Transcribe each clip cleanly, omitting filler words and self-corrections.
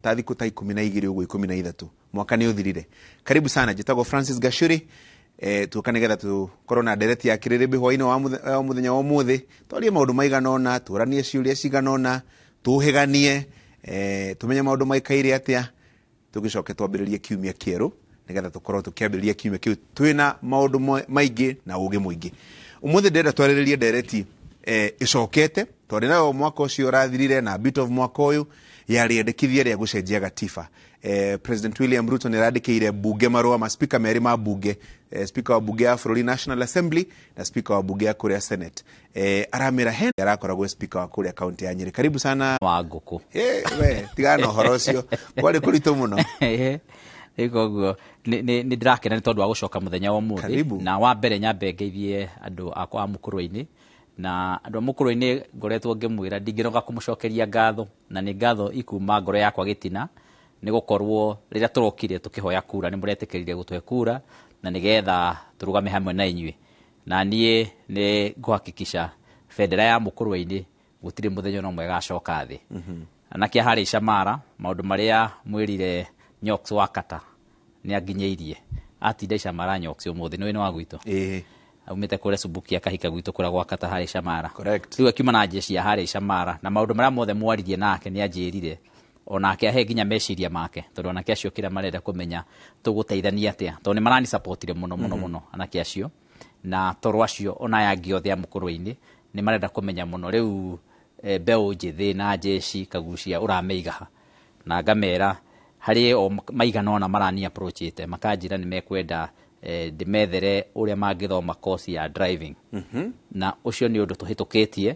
Ta thikũ ta 12 ũguo, 13, mwaka nĩ ũthirire. Karibu sana, njĩtagwo Francis Gachuri. Tuoka nĩgetha tũkorwo na ndereti ya kĩrĩrĩmbĩ hwaĩ-inĩ wa mũthenya wa ũmũthĩ, twarie maũndũ maigana ũna, tũranie ciũria cigana ũna, tũhĩganie, tũmenye maũndũ maikaire atĩa, tũgĩcoke twambĩrĩrie kiumia kĩerũ, nĩgetha tũkorwo tũkĩambĩrĩria kiumia kĩu twĩna maũndũ maingĩ na ũgĩ mũingĩ. Ũmũthĩ ndĩrenda twarĩrĩrie ndereti ĩcokete twarĩ nayo mwaka ũcio ũrathirire na bit of mwaka ũyũ, ya rĩendekithia rĩa gũcenjia gatiba. President William Ruto nĩ arandĩkĩire bunge marũa ma speaker merĩ ma bunge, speaker wa bunge ya bũrũri National Assembly na speaker wa bunge ya kũrĩa Senate. Aramĩra he arakoragwo speaker wa kũrĩa kaunti ya Nyĩrĩ. Karibu sana. Wa ngũkũ. We tigana na ũhoro ũcio, kwarĩ kũritũ mũno. Rĩu koguo nĩ ndĩrakena nĩ tondũ wa gũcoka mũthenya wa ũmũthĩ. Karibu. Na wa mbere nyambe ngeithie andũ akwa a mũkũrwe-inĩ, na andũ a mũkũrwe-inĩ ngoretwo ngĩmwĩra ndingĩnoga kũmũcokeria ngatho, na nĩ ngatho ikuma ngoro yakwa gĩtina, nĩ gũkorwo rĩrĩa tũrokire tũkĩhoya kura nĩ mũretĩkĩrire gũtũhe kura na nĩgetha tũrũgame hamwe na inyuĩ. Na niĩ nĩ ngũhakikisha bendera ya mũkũrwe-inĩ gũtirĩ mũthenya ona ũmwe ĩgacoka thĩ. Anake a harĩa Icamara, maũndũ marĩa mwĩrire Nyox wa Kata nĩ anginyĩirie. Atinda Icamara Nyox ũmũthĩ, nĩ wa gwitũ. Aumĩte kũrĩa Subukia akahika gwitũ kũrĩa gwa Kata harĩa Icamara. Rĩu akiuma na jeshi ya harĩa Icamara, na maũndũ marĩa mothe mwaririe nake nĩ anjĩrire. Onake ahe nginya meciria make, tondũ anake acio kĩrĩa marenda kũmenya tũgũteithania atĩa, tondũ nĩ maranisapotire mũno mũno mũno anake acio, na toro acio ona aya angĩ othe a mũkũrwe-inĩ nĩ marenda kũmenya mũno. Rĩu mbeũ njĩthĩ na jeshi Kagucia ũrameiga ha? Na ngamera harĩ o maigana ũna marani approachĩte makanjĩra nĩ mekwenda ndĩmethere ũrĩa mangĩthoma course ya driving. Na ũcio nĩ ũndũ tũhĩtũkĩtie,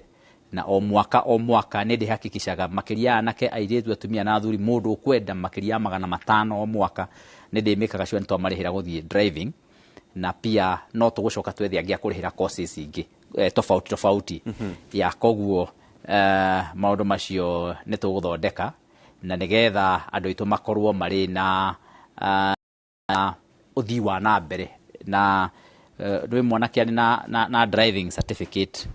na o mwaka o mwaka nĩ ndĩhakikishaga makĩria ya anake, airĩtu, atumia na athuri, mũndũ ũkwenda makĩria ya 500 o mwaka nĩ ndĩmĩkaga sure nĩ twamarĩhĩra gũthiĩ driving. Na pia no tũgũcoka twethe angĩ a kũrĩhĩra courses ingĩ tofauti tofauti. Ya koguo maũndũ macio nĩ tũgũthondeka na nĩgetha andũ aitũ makorwo marĩ na ũthii wa na mbere. Na ndũĩ mwanake arĩ na driving certificate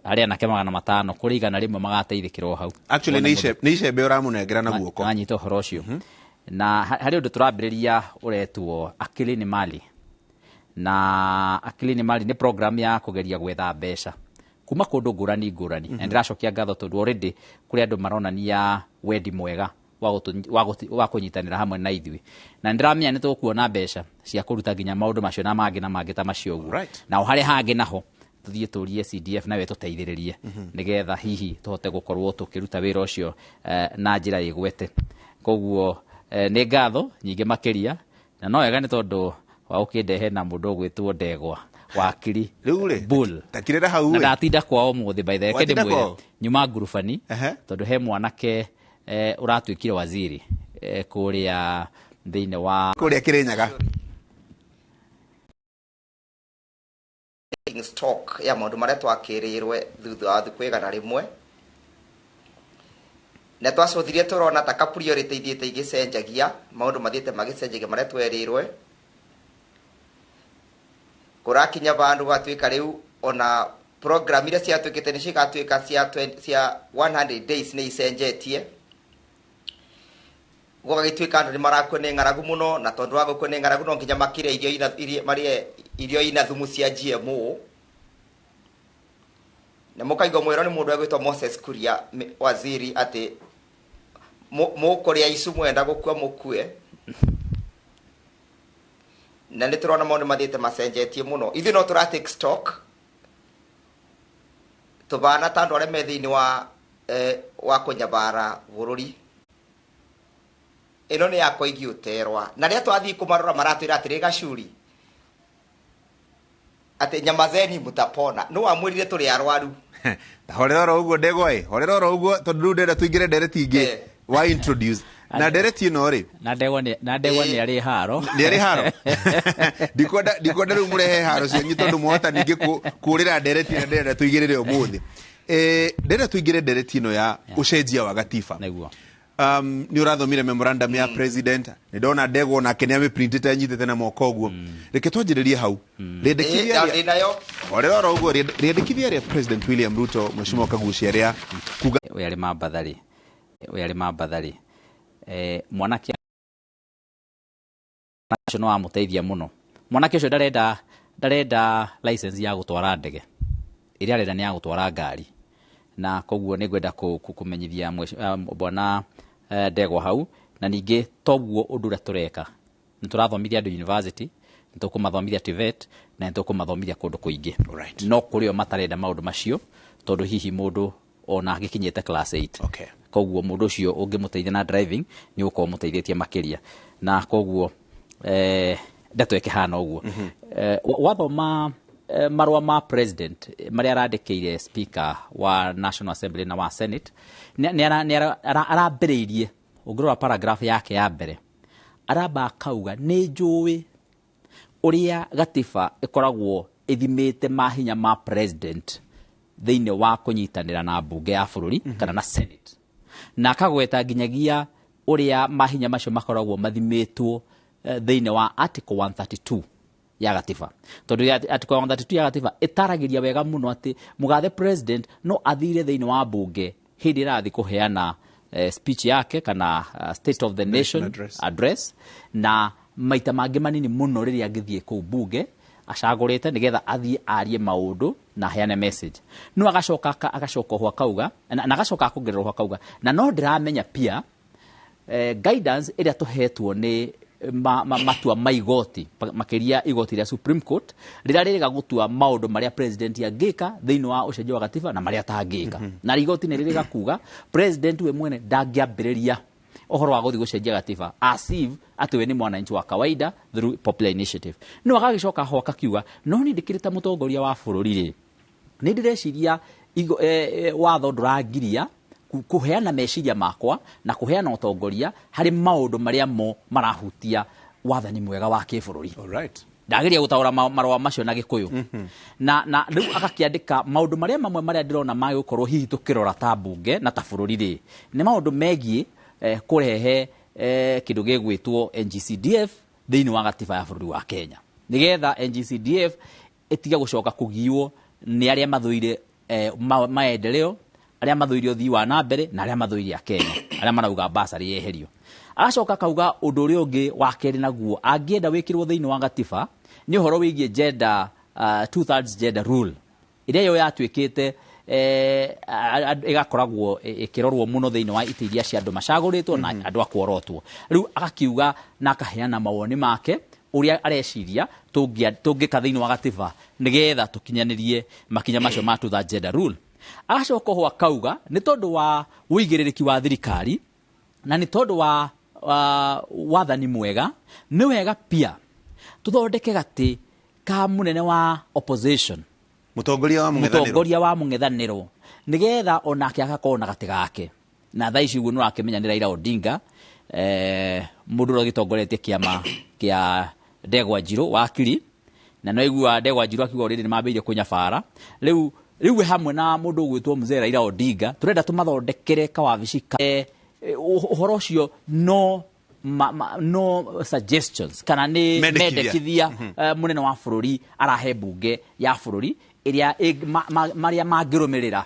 harĩ anake 500 kũrĩ 100 magateithĩkĩrwo hau. Actually, nĩ icembe ũramũnengera na guoko. Anyita ũhoro ũcio. Na harĩ ũndũ tũrambĩrĩria ũretwo Akili ni Mali. Na Akili ni Mali nĩ program ya kũgeria gwetha mbeca kuma kũndũ ngũrani ngũrani. Na ndĩracokia ngatho tondũ already kũrĩ andũ maronania wendi mwega wa kũnyitanĩra hamwe na ithuĩ. Na nĩndĩramenya nĩ tũkuona mbeca cia kũruta nginya maũndũ macio na mangĩ na mangĩ ta macio ũguo. Na o harĩa hangĩ naho tũthiĩ tũrie CDF nayo ĩtũteithĩrĩrie nĩgetha hihi tũhote gũkorwo tũkĩruta wĩra ũcio na njĩra ĩgwete. Koguo nĩ ngatho nyingĩ makĩria, na no wega nĩ tondũ wa gũkĩndehe na mũndũ ũgwĩtwo Ndegwa wakiri. Rĩu rĩ, Bull. Takirĩra hau Na ĩ. ndatinda kwao ũmũthĩ, by the way, Watinda ndĩmwĩre. kwao? Nyuma ngurubani, tondũ he mwanake ũratuĩkire waziri kũrĩa thĩinĩ wa kũrĩa Kĩrĩnyaga. Stock ya maũndũ marĩa twakĩrĩirwe thutha wa thikũ 100, na twacũthirie tũrona ta ka priority ithiĩte igĩcenjagia, maũndũ mathiĩte magĩcenjagia marĩa twerĩirwe. Kũrakinya vandũ gwatuĩka rĩu ona program iria ciatuĩkĩte nĩ cigatuĩka cia 100 days nĩ icenjetie, gũgagĩtuĩka andũ nĩ marakua nĩ ng'aragu mũno, na tondũ wa gũkua nĩ ng'aragu no nginya makĩrĩe irio ina, iria, marĩe irio ina thumu cia GMO. Na mũkaigua mwĩrwo nĩ mũndũ egwĩtwo Moses Kuria waziri atĩ mũkũrĩa icu mwenda gũkua mũkue. Na nĩ tũrona maũndũ mathiĩte macenjetie mũno. Ithuĩ no tũra take stock tũbana ta andũ arĩa me thĩinĩ wa kũnyabara bũrũri. Ĩno nĩ ya Koigi Ũterwa. Na rĩrĩa twathiĩ kũmarora maratwĩra atĩrĩ, Gacuri, atĩ nyamazeni mutapona. Nũ wamwĩrire tũrĩ arwaru? Ta horera oro ũguo Ndegwa ĩ, horera oro ũguo tondũ rĩu ndĩrenda tũingĩre ndereti ingĩ. Wa introduce. Na ndereti ĩno rĩ? Na Ndegwa nĩ, na Ndegwa nĩ arĩ haro. Nĩ arĩ haro. Ndikwenda rĩu mũrehe haro cianyu tondũ mwahota ningĩ kũrĩra ndereti ĩrĩa ndĩrenda tũigĩrĩre ũmũthĩ. Ndĩrenda tũingĩre ndereti ĩno ya ũcenjia wa gatiba. Nĩguo. Nĩ ũrathomire memorandum ya president, nĩ ndona Ndegwa onake nĩ amĩprintĩte anyitĩte na moko ũguo. Reke twanjĩrĩrie hau. Rĩendekithia rĩa Ndĩ nayo. Horera oro ũguo, rĩendekithia rĩa President William Ruto, Mheshimiwa Kagucia, rĩa kuga Ũyũ arĩ Mambatha rĩ. Ũyũ arĩ Mambatha rĩ. Mwanake ũcio no amũteithia mũno. Mwanake ũcio ndarenda license ya gũtwara ndege, ĩrĩa arenda nĩ ya gũtwara ngari, na koguo nĩ ngwenda kũmenyithia bwana Ndegwa hau. Na ningĩ toguo ũndũ ũrĩa tũreka, nĩ tũrathomithia andũ university, nĩ tũkũmathomithia TVET, na nĩ tũkũmathomithia kũndũ kũingĩ. No kũrĩ o matarenda maũndũ macio, tondũ hihi mũndũ ona agĩkinyĩte class 8. Koguo mũndũ ũcio ũngĩmũteithia na driving nĩ ũgũkorwo ũmũteithĩtie makĩria, na koguo ndeto ĩkĩhana ũguo. Wathoma marũa ma president marĩa arandĩkĩire speaker wa National Assembly na wa Senate, nĩ arambĩrĩirie, ũngĩrora paragraph yake ya mbere, aramba akauga nĩ njũĩ ũrĩa gatiba ĩkoragwo ĩthimĩte mahinya ma president thĩinĩ wa kũnyitanĩra na mbunge ya bũrũri kana na Senate, na akagweta nginyagia ũrĩa mahinya macio makoragwo mathimĩtwo thĩinĩ wa article 132 ya gatiba, tondũ article 132 ya gatiba ĩtaragĩria wega mũno atĩ mũgathe president no athire thĩinĩ wa mbunge hĩndĩ ĩrathiĩ kũheana speech yake kana state of the nation address. Address, na maita mangĩ manini mũno rĩrĩa angĩthiĩ kũu mbunge acagũrĩte nĩgetha athiĩ arie maũndũ na aheane message. No agacoka agacoka oho akauga na agacoka akongerera oho akauga na no ndĩramenya pia guidance ĩrĩa tũhetwo nĩ matua ma igoti, makĩria igoti rĩa Supreme Court rĩrĩa rĩrĩga gũtua maũndũ marĩa president angĩka thĩinĩ wa ũcenjia wa gatiba na marĩa atangĩka. Na igoti nĩ rĩrĩga kuga president we mwene ndangĩambĩrĩria ũhoro wa gũthiĩ gũcenjia gatiba as if atĩ we nĩ mwananchi wa kawaida through popular initiative. No agagĩcoka ho akakiuga no niĩ ndĩkĩrĩ ta mũtongoria wa bũrũri rĩ, nĩ ndĩreciria watho ndũrangiria kũheana meciria makwa na kũheana ũtongoria harĩ maũndũ marĩa mo marahutia wathani mwega wa kĩbũrũri. Ndageria gũtaũra marũa macio na Gĩkũyũ, na rĩu agakĩandĩka maũndũ marĩa mamwe marĩa ndĩrona magĩgũkorwo hihi tũkĩrora ta mbunge na ta bũrũri rĩ, nĩ maũndũ megiĩ kũrehe kĩndũ gĩgwĩtwo NGCDF thĩinĩ wa gatiba ya bũrũri wa Kenya, nĩgetha NGCDF ĩtige gũcoka kũgiywo nĩ arĩa mathũire maendeleo, arĩa mathũire ũthii wa na mbere, na arĩa mathũire Akenya, arĩa marauga basarĩ yeherio. Agacoka akauga ũndũ ũrĩa ũngĩ wa kerĩ naguo angĩenda wĩkĩrwo thĩinĩ wa gatiba nĩ ũhoro wĩgiĩ gender, two thirds gender rule ĩrĩa yo yatuĩkĩte ĩgakoragwo ĩkĩrorwo mũno thĩinĩ wa itĩ iria cia andũ macagũrĩtwo na andũ akworotwo. Rĩu agakiuga na akaheana mawoni make ũrĩa areciria tũngĩka thĩinĩ wa gatiba nĩgetha tũkinyanĩrie makinya macio ma two thirds gender rule. Agacoka oho akauga nĩ tondũ wa ũigĩrĩrĩki wa thirikari na nĩ tondũ wa wathani mwega, nĩ wega pia tũthondeke gatĩ ka mũnene wa opposition, mũtongoria wa mũng'ethanĩro, mũtongoria wa mũng'ethanĩro, nĩgetha onake agakorwo na gatĩ gake. Na thaa ici ũguo nĩ ũrakĩmenya nĩ Raila Odinga, mũndũ ũrĩa ũgĩtongoretie kĩama kĩa Ndegwa Njirũ wakiri, na no igua Ndegwa Njirũ akiuga already nĩ mambĩrĩirie kũnyabara. Rĩu we hamwe na mũndũ ũgwĩtwo mzee Raila Odinga tũrenda tũmathondekere kawabici ka ũhoro ũcio no no suggestions kana nĩ mendekithia. Mendekithia mũnene wa bũrũri arahe mbunge ya bũrũri ĩrĩa marĩa mangĩrũmĩrĩra,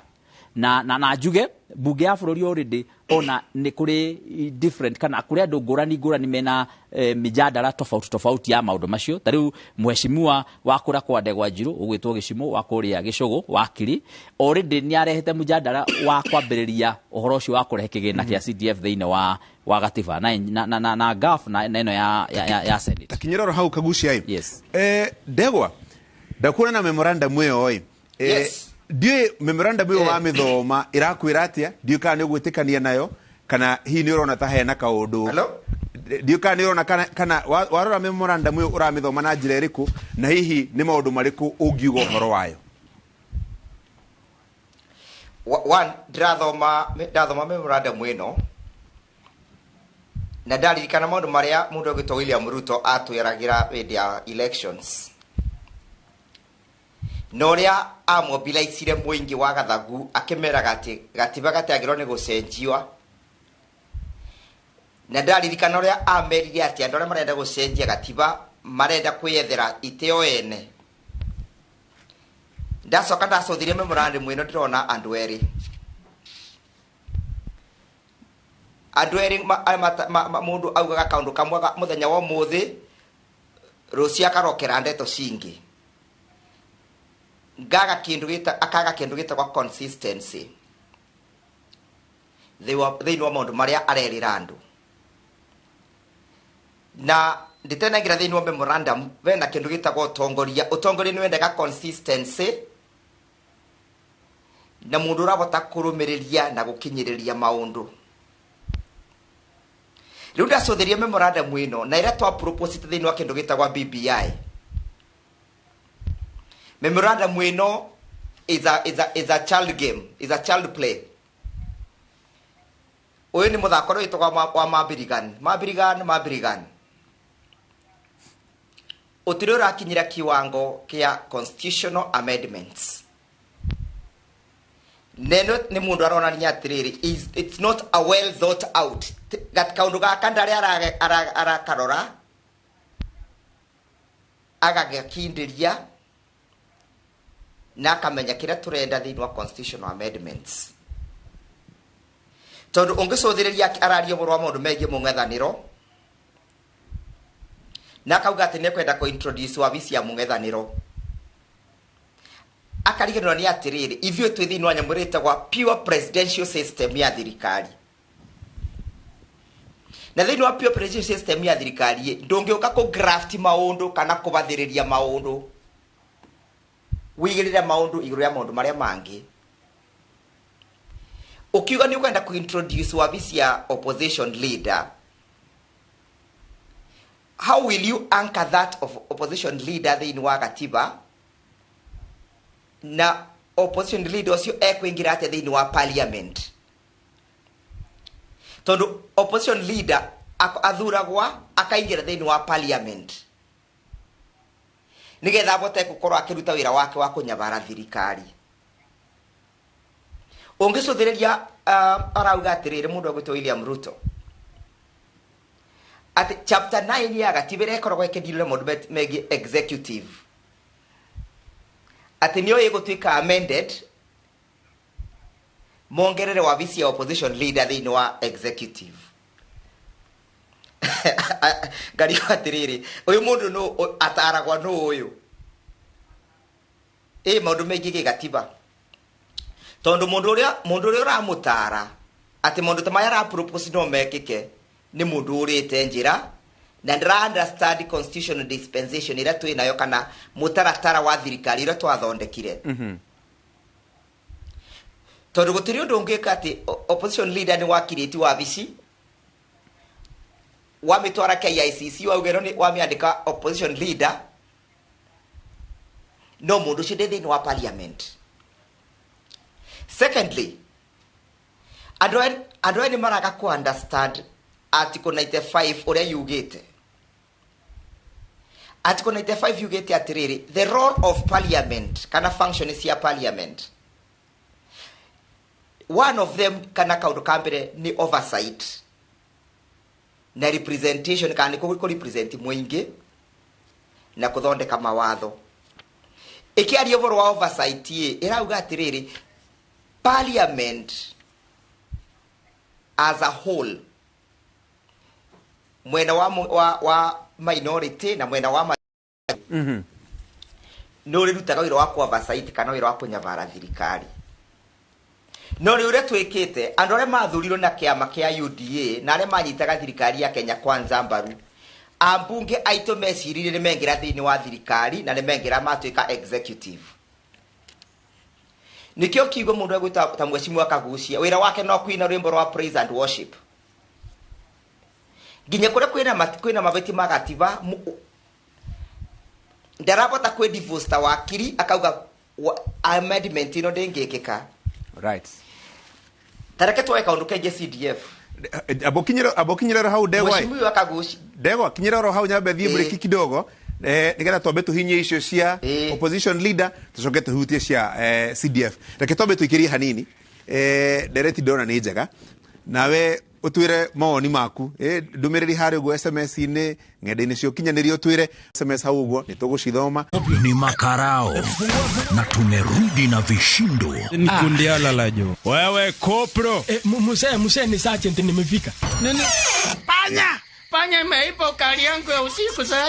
na njuge mbunge ya bũrũri already ona nĩ kũrĩ different kana kũrĩ andũ ngũrani ngũrani mena mijadala tofauti tofauti ya maũndũ macio. Ta rĩu mheshimiwa wa kũrĩa kwa Ndegwa Njirũ ũgwĩtwo Gĩcimũ wa kũrĩa Gĩcũgũ wakiri already nĩ arehete mjadala wa kwambĩrĩria ũhoro ũcio wa kũrehe kĩgĩna kĩa CDF thĩinĩ wa gatiba na GAF na ĩno ya Senate. Takinyĩra oro hau kagucia ĩ. Yes. Ndegwa, ndakuona na memorandum ĩyo ĩ. Yes. Ndiũĩ memorandum ĩyo wamĩthoma ĩrakwĩra atĩa, ndiũĩ kana nĩ ũgwĩtĩkania nayo kana hihi nĩ ũrona ta hena kaũndũ. Hello? Ndiũĩ kana nĩ ũrona kana warora memorandum ĩyo ũramĩthoma na njĩra ĩrĩkũ, na hihi nĩ maũndũ marĩkũ ũngiuga ũhoro wayo? One, ndĩrathoma, ndathoma memorandum ĩno na ndaririkana maũndũ marĩa mũndũ ũgwĩtwo William Ruto atwĩragĩra hĩndĩ ya elections na ũrĩa amobilaicire mũingĩ wa Gathagu akĩmeraga atĩ gatiba gatiagĩrĩirwo nĩ gũcenjio, na ndaririkana ũrĩa amerire atĩ andũ arĩa marenda gũcenjia gatiba marenda kwĩyethera itĩ o ene. Ndacoka ndacũthirie memorandum ĩno, ndĩrona andũ erĩ. Andũ erĩ mũndũ augaga kaũndũ kamwe mũthenya wa ũmũthĩ, rũciũ akarokera ndeto cingĩ. Ngaga kĩndũ gĩta akaga kĩndũ gĩtagwo consistency thĩinĩ wa maũndũ marĩa arerĩra andũ. Na ndĩtenaingĩra thĩinĩ wa memorandum, bena kĩndũ gĩtagwo ũtongoria. Ũtongoria nĩ wendaga consistency na mũndũ ũrahota kũrũmĩrĩria na gũkinyĩrĩria maũndũ. Rĩu ndacũthĩria memorandum ĩno na ĩrĩa twa propose thĩinĩ wa kĩndũ gĩtagwo BBI. Memorandum ĩno is a child game, is a child play. Ũyũ nĩ mũthako ũrĩa wĩtagwo wa Mabirigan, Mabirigan, Mabirigan. Ũtirĩ ũrakinyĩra kiwango kĩa constitutional amendments. Neno nĩ mũndũ aronania atĩrĩrĩ, it's not a well thought out. Kaũndũ gaka ndarĩ arakarora agagakindĩria na akamenya kĩrĩa tũrenda thĩinĩ wa constitutional amendments, tondũ ũngĩcũthĩrĩria araria ũhoro wa maũndũ megiĩ mũng'ethanĩro na akauga atĩ nĩ ekwenda kũ-introduce wabici ya mũng'ethanĩro, akariganĩrwo nĩ atĩrĩrĩ, ithuĩ twĩ thĩinĩ wa nyamũ ĩrĩa ĩtagwo pure presidential system ya thirikari. Na thĩinĩ wa pure presidential system ya thirikari ĩ, ndũngĩũka kũ graft maũndũ kana kũbathĩrĩria maũndũ, wĩigĩrĩre maũndũ igũrũ rĩa maũndũ marĩa mangĩ. Ũkiuga nĩ ũkwenda kũ-introduce wabici ya opposition leader, how will you anchor that of opposition leader thĩinĩ wa gatiba, na opposition leader ũcio ekũingĩra atĩa thĩinĩ wa parliament? Tondũ opposition leader athuragwa akaingĩra thĩinĩ wa parliament nĩgetha abote gũkorwo akĩruta wĩra wake wa kũnyabara thirikari. Ũngĩcũthĩrĩria arauga atĩrĩrĩ, mũndũ egwĩtwo William Ruto, atĩ chapter 9 ya gatiba ĩrĩa ĩkoragwo ĩkĩndirĩra maũndũ megiĩ executive, atĩ nĩyo ĩgũtuĩka amended mongerere wabici ya opposition leader thĩinĩ wa executive. Ngarigwo atĩrĩrĩ, ũyũ mũndũ nũ ataragwa nũ ũyũ ĩ maũndũ megiĩ gĩgatiba? Tondũ mũndũ ũrĩa ũramũtara atĩ maũndũ ta maya arapropose no mekĩke nĩ mũndũ ũrĩte njĩra na ndĩra understand constitutional dispensation ĩrĩa twĩ nayo kana mũtaratara wa thirikari ĩrĩa twathondekire. Tondũ gũtirĩ ũndũ ũngĩka atĩ opposition leader nĩ wakirĩti wabici, wamĩtwara KICC, wauga ĩno nĩ wamĩandĩka opposition leader, no mũndũ ũcio ndĩ thĩinĩ wa parliament. Secondly, andũ aya nĩ maraga ku understand article 95 ũrĩa yugĩte. Article 95 yugĩte atĩrĩrĩ, the role of parliament kana function cia parliament, one of them kana kaũndũ ka mbere nĩ oversight na representation, kana nĩ kũ represent mũingĩ na kũthondeka mawatho. Ĩkĩaria ũhoro wa oversight ĩ, ĩrauga atĩrĩrĩ, parliament as a whole, mwena wa minority na mwena wa nĩ ũrĩrutaga wĩra wa ku oversight kana wĩra wa kũnyabara thirikari. No rĩu ũrĩa twĩkĩte, andũ arĩa mathurirwo na kĩama kĩa UDA na arĩa manyitaga thirikari ya Kenya Kwanza mbaru, ambunge aitũ meciririe nĩ mengĩra thĩinĩ wa thirikari na nĩ mengĩra matuĩka executive. Nĩkĩo kiugo mũndũ egwĩta ta mheshimiwa Kagucia, wĩra wake no kuina rwĩmbo rwa praise and worship nginya kũrĩa kwĩna mabeti ma gatiba. Ndarabota kwĩ divorce ta wakiri akauga amendment ĩno ndĩngĩkĩka. Tareke tuoe kaũndũ kegiĩ CDF. Abo kinyĩra hau, ndegwa ĩ. Mheshimiwa Kagucia. Ndegwa, kinyĩra oro hau, nyambe thiĩ break kidogo nigetha twambe tuhinyie icio cia opposition leader, tucoke tuhutie cia CDF. Reke twambe tuikirie hanini. Ndereti ndona nĩ njega, nawe Ũtwĩre mawoni maku, ndũmĩrĩri harĩa ũguo SMS-inĩ, ng'enda-inĩ cia ũkinyanĩria, ũtwĩre SMS hau ũguo, nĩ tũgũcithoma. Ni Makarao na tumerudi na vishindo. Ni kundi la jo. Wewe kopro. Mzee, mzee, ni sergeant nimefika. Nini? Panya! Panya imeiba ukali yangu ya usiku sasa.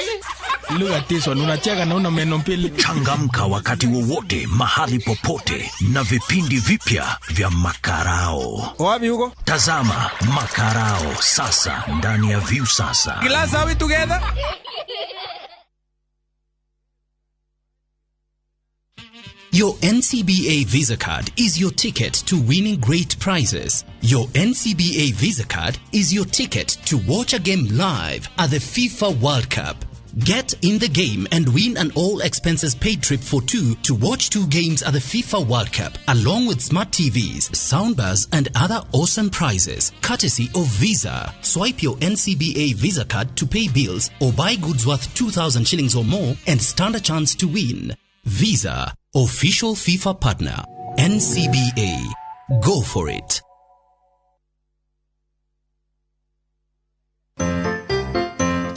Look at this one, unacheka na una meno mbili. Changamka wakati wowote, mahali popote na vipindi vipya vya Makarao. Wapi huko? Tazama Makarao sasa ndani ya Viusasa. Class, are we together? Your NCBA Visa card is your ticket to winning great prizes. Your NCBA Visa card is your ticket to watch a game live at the FIFA World Cup. Get in the game and win an all expenses paid trip for two to watch two games at the FIFA World Cup, along with smart TVs, soundbars, and other awesome prizes, courtesy of Visa. Swipe your NCBA Visa card to pay bills or buy goods worth 2,000 shillings or more and stand a chance to win. Visa, official FIFA partner. NCBA. Go for it.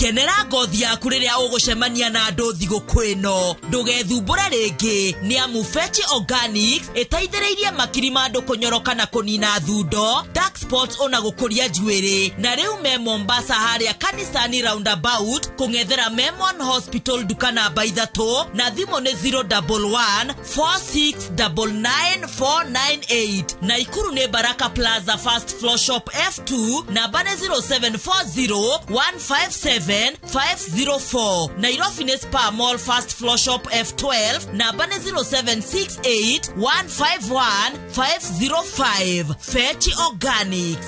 Kenera ngothi yaku rĩrĩa ũgũcemania na andũ thigũkũ ĩno, ndũgethumbũre rĩngĩ nĩ amu Fechi Organics ĩteithĩrĩirie makiri ma andũ kũnyoroka na kũnina thundo, dark spots ona gũkũria njuĩrĩ. Na rĩu me Mombasa harĩa Kanisani roundabout kũng'ethera Memon Hospital nduka namba 3, na thimũ nĩ 011 4699 498. Naikuru nĩ Baraka Plaza first floor shop F2, namba nĩ 0740 157 504. Nairobi nĩ Spa Mall first floor shop F12, namba nĩ 0768 151 505. Fechi Organics.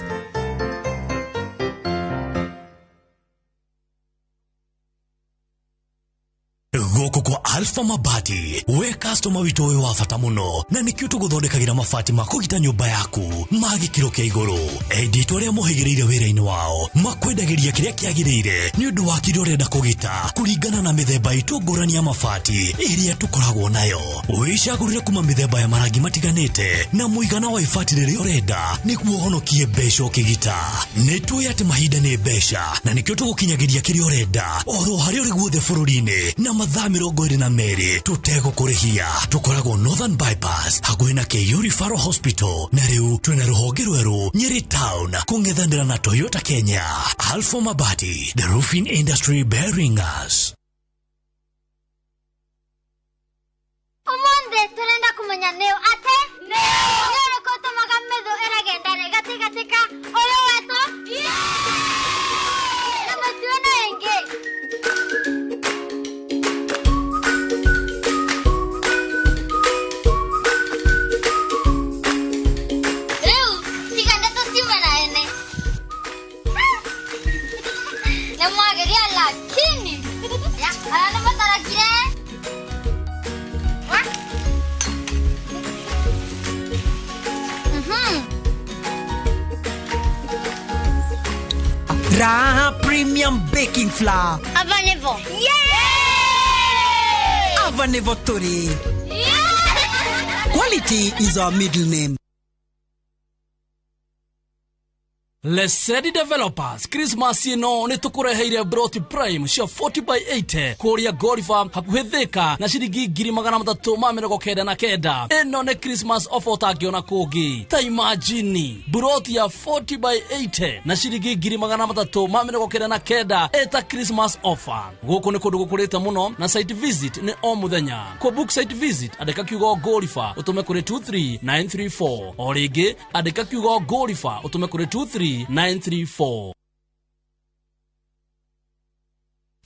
Gũkũ kwa Alpha Mabati, we customer witũ wĩ wa bata mũno, na nĩkĩo tũgũthondekagĩra mabati ma kũgita nyũmba yaku ma gĩkĩro kĩa igũrũ. Endi arĩa mohĩgĩrĩire wĩra-inĩ wao makwendagĩria kĩrĩa kĩagĩrĩire nĩ ũndũ wa kĩrĩa ũrenda kũgita kũringana na mĩthemba itũ ngũrani ya mabati ĩrĩa tũkoragwo nayo. Wĩcagũrĩre kuma mĩthemba ya marangi matiganĩte na mũigana wa ibati rĩrĩa ũrenda nĩguo ũhonokie mbeca ũkĩgita. Nĩ tũĩ atĩ mahinda nĩ mbeca, na nĩkĩo tũgũkinyagĩria kĩrĩa ũrenda oro harĩa ũrĩ guothe bũrũri-inĩ na mathaa 22 tũtegũkũrĩhia. Tũkoragwo Northern Bypass hakuhĩ na KU Referral Hospital, na rĩu twĩna rũhonge rwerũ Nyeri Town kũng'ethanĩra na Toyota Kenya. Alpha Mabati, the roofing industry bearing us. Ũmũthĩ tũrenda kũmenya nĩũ atĩ nĩ ũrĩkũ ũtũmaga mĩthũ ĩragenda rĩgatĩgatĩka ũyũ wetwo na mũtuono ĩngĩ. Rĩu tiga ndeto ciume na ene nĩ mwageria, lakini aya nĩ mũtarakire. Raha Premium Baking Flour. Avanevo. Yeah! Avanevo Tori. Yeah! Quality is our middle name. Lesedi Developers Christmas ĩno nĩ tũkũreheire Broti Prime cia 40 by 80 kũrĩa Gorifa hakuhĩ Thika na ciringi 399. Ĩno nĩ Christmas offer ũtangĩona kũngĩ. Ta imagine broti ya 40 by 80 na ciringi 399 ĩta Christmas offer. Gũkũ nĩ kũndũ gũkũrĩte mũno na site visit nĩ o mũthenya. Kũ book site visit andĩka kiugo Gorifa ũtũme kũrĩ 23934. O rĩngĩ andĩka kiugo Gorifa ũtũme kũrĩ 23934.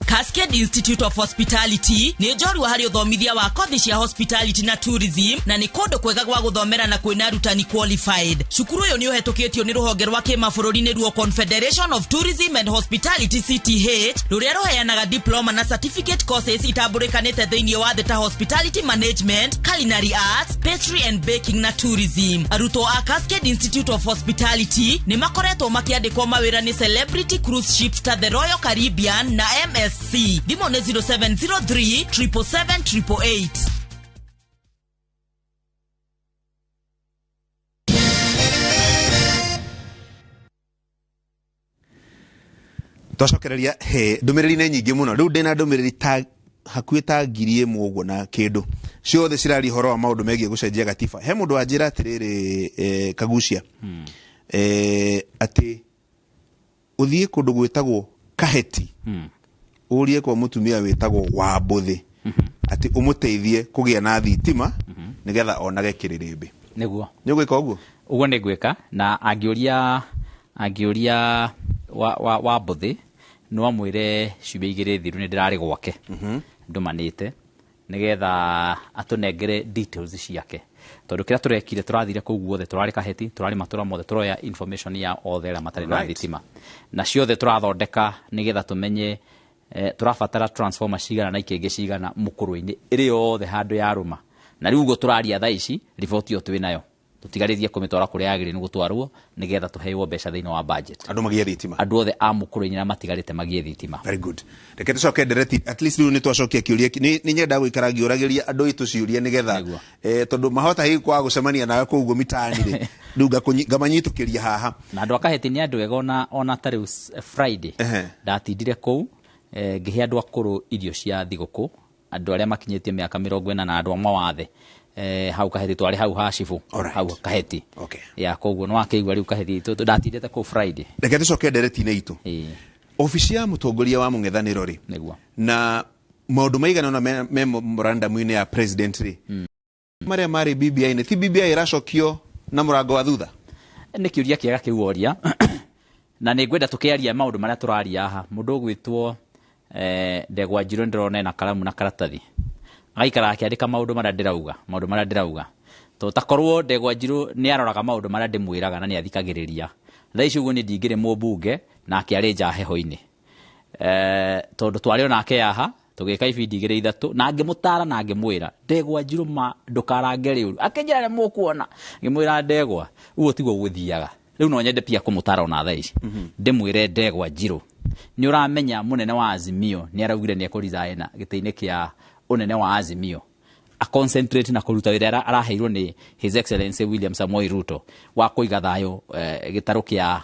Cascade Institute of Hospitality nĩ njorua harĩ ũthomithia wa kothi cia hospitality na tourism, na nĩ kũndũ kwega gwa gũthomera na kwĩna arutani qualified. Cukuru ũyũ nĩ ũhetũkĩtio nĩ rũhonge rwa kĩmabũrũri nĩruo Confederation of Tourism and Hospitality CTH, rũrĩa rũheanaga diploma na certificate courses itambũrĩkanĩte thĩinĩ wa thĩ ta hospitality management, culinary arts, pastry and baking na tourism. Arutwo a Cascade Institute of Hospitality nĩ makoretwo makĩandĩkwo mawĩra nĩ celebrity cruise ships ta the Royal Caribbean na MSC. Thimũ nĩ 0703 777 888. Twacokereria he ndũmĩrĩri nĩ nyingĩ mũno. Rĩu ndĩna ndũmĩrĩri ta hakuhĩ ta 1000 ũguo na kĩndũ, ciothe ciraria ũhoro wa maũndũ megiĩ gũcenjia gatiba. He mũndũ wanjĩra atĩrĩrĩ, Kagucia, atĩ ũthiĩ kũndũ gwĩtagwo Kaheti, ũrie kwa mũtumia wĩtagwo Wambũthĩ atĩ ũmũteithie kũgĩa na thitima nĩgetha onage kĩrĩrĩmbĩ. Nĩguo. Nĩ ũgwĩka ũguo? Ũguo nĩ ngwĩka, na angĩũria wa Mbũthĩ, no amwĩre ciumia 2 thiru nĩ ndĩrarĩ gwake ndũmanĩte nĩgetha atũnengere details ciake, tondũ kĩrĩa tũrekire, tũrathire kũu guothe, tũrarĩ Kaheti, tũrarĩ matũra mothe, tũroya information ya othe arĩa matarĩ na thitima, na ciothe tũrathondeka nĩgetha tũmenye tũrabatara transformer cigana na ikĩngĩ cigana mũkũrũ-inĩ ĩrĩ yothe handũ yarũma. Na rĩu ũguo tũraria thaa ici, riboti ĩyo twĩ nayo, tũtigarĩrie kũmĩtwara kũrĩa yagĩrĩire nĩ gũtwarwo nĩgetha tũheirwo mbeca thĩinĩ wa budget. Andũ magĩe thitima. Andũ othe a mũkũrũ-inĩ arĩa matigarĩte magĩe thitima. Very good. Reke tũcoke ndereti, at least rĩu nĩ twacokia kĩũria nĩ nyendaga gũikara ngĩũragĩria andũ aitũ ciũria nĩgetha tondũ mahota hihi kwaga gũcemania nawe kũu ũguo mitaani rĩ, rĩu ngamanyitũkĩria haha. Na andũ a Kaheti nĩ andũ ega, ona ta rĩu Friday ndatindire kũu, ngĩhe andũ akũrũ irio cia thigũkũ, andũ arĩa makinyĩtie mĩaka 40 na andũ a mawathe, hau Kaheti, twarĩ hau ha cibũ hau Kaheti. Ya koguo nĩ wakĩigua rĩu Kaheti ndatindĩte kũu Friday. Reke tũcoke ndereti-inĩ itũ. Obici ya mũtongoria wa mũng'ethanĩro rĩ, na maũndũ maigana ũna me memorandum-inĩ ya president rĩ, marĩa marĩ BBI-inĩ, ti BBI ĩracokio na mũrango wa thutha? Nĩ kĩũria kĩega kĩu woria, na nĩ ngwenda tũkĩaria maũndũ marĩa tũraria haha. Mũndũ ũgwĩtwo Ndegwa Njirũ ndĩrona ena karamu na karatathi, agaikara akĩandĩka maũndũ marĩa ndĩrauga, maũndũ marĩa ndĩrauga. Tondũ takorwo Ndegwa Njirũ nĩ aroraga maũndũ marĩa ndĩmwĩraga na nĩ athikagĩrĩria, thaa ici ũguo niĩ ndingĩrĩ mũmbunge nake arĩ nja heho-inĩ. Tondũ twarĩ onake haha tũgĩka ibindi 2 3, na ngĩmũtara na ngĩmwĩra Ndegwa Njirũ ma ndũkarange rĩũru, akĩnjĩra nĩ mũkuona, ngĩmwĩra Ndegwa ũguo tiguo gũthiaga. Rĩu no nyende pia kũmũtara ona thaa ici, ndĩmwĩre Ndegwa Njirũ nĩ ũramenya mũnene wa Azimio nĩ araugire nĩ ekũresign gĩtĩ-inĩ kĩa ũnene wa Azimio, a concentrate na kũruta wĩra araheirwo nĩ His Excellency William Samoei Ruto wa kũiga thayũ gĩtarũ kĩa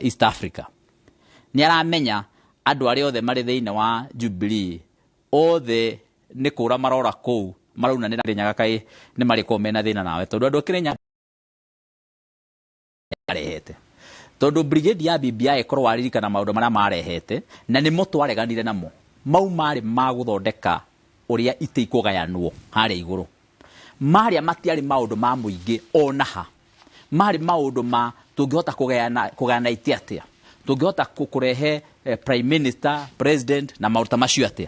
East Africa. Nĩ aramenya andũ arĩa othe marĩ thĩinĩ wa Jubilee othe nĩ kũra marora kũu marauna nĩ Kĩrĩnyaga kaĩ nĩ marĩkorwo mena thĩna nawe, tondũ andũ a Kĩrĩnyaga marehete, tondũ brigade ya BBI ĩkorwo waririkana maũndũ marĩa marehete na nĩmo twareganire namo, mau marĩ ma gũthondeka ũrĩa itĩ ikũgayanwo harĩa igũrũ, marĩa matiarĩ maũndũ ma mũingĩ ona ha, marĩ maũndũ ma tũngĩhota kũgayana itĩ atĩa, tũngĩhota kũrehe prime minister, president na maũndũ ta macio atĩa.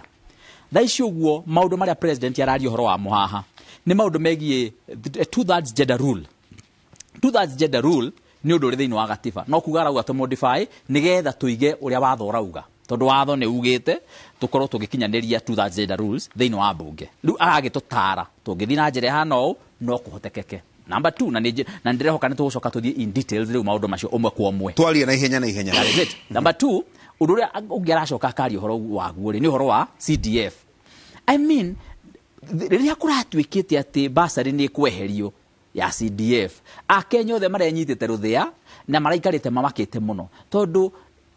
Thaa ici ũguo maũndũ marĩa president araria ũhoro wamo haha nĩ maũndũ megiĩ 2/3 gender rule. 2/3 gender rule nĩ ũndũ ũrĩ thĩinĩ wa gatiba, no kuga arauga tũ modify nĩgetha tũige ũrĩa watho ũrauga, tondũ watho nĩ ugĩte tũkorwo tũgĩkinyanĩria 2/3 gender rules thĩinĩ wa mbunge. Rĩu aragĩtũtara tũngĩthiĩ na njĩra ĩhana ũũ no kũhotekeke. Number 2, na ndĩrehoka nĩ tũgũcoka tũthiĩ in details rĩu maũndũ macio ũmwe kwa ũmwe, twarie na ihenya na ihenya. That is it. Number 2, ũndũ ũrĩa ũngĩ aracoka akaria ũhoro waguo rĩ nĩ ũhoro wa CDF. I mean, rĩrĩa kũratuĩkĩte atĩ basarĩ nĩ ĩkweherio ya CDF, Akenya othe marenyitĩte rũthĩa na maraikarĩte mamakĩte mũno, tondũ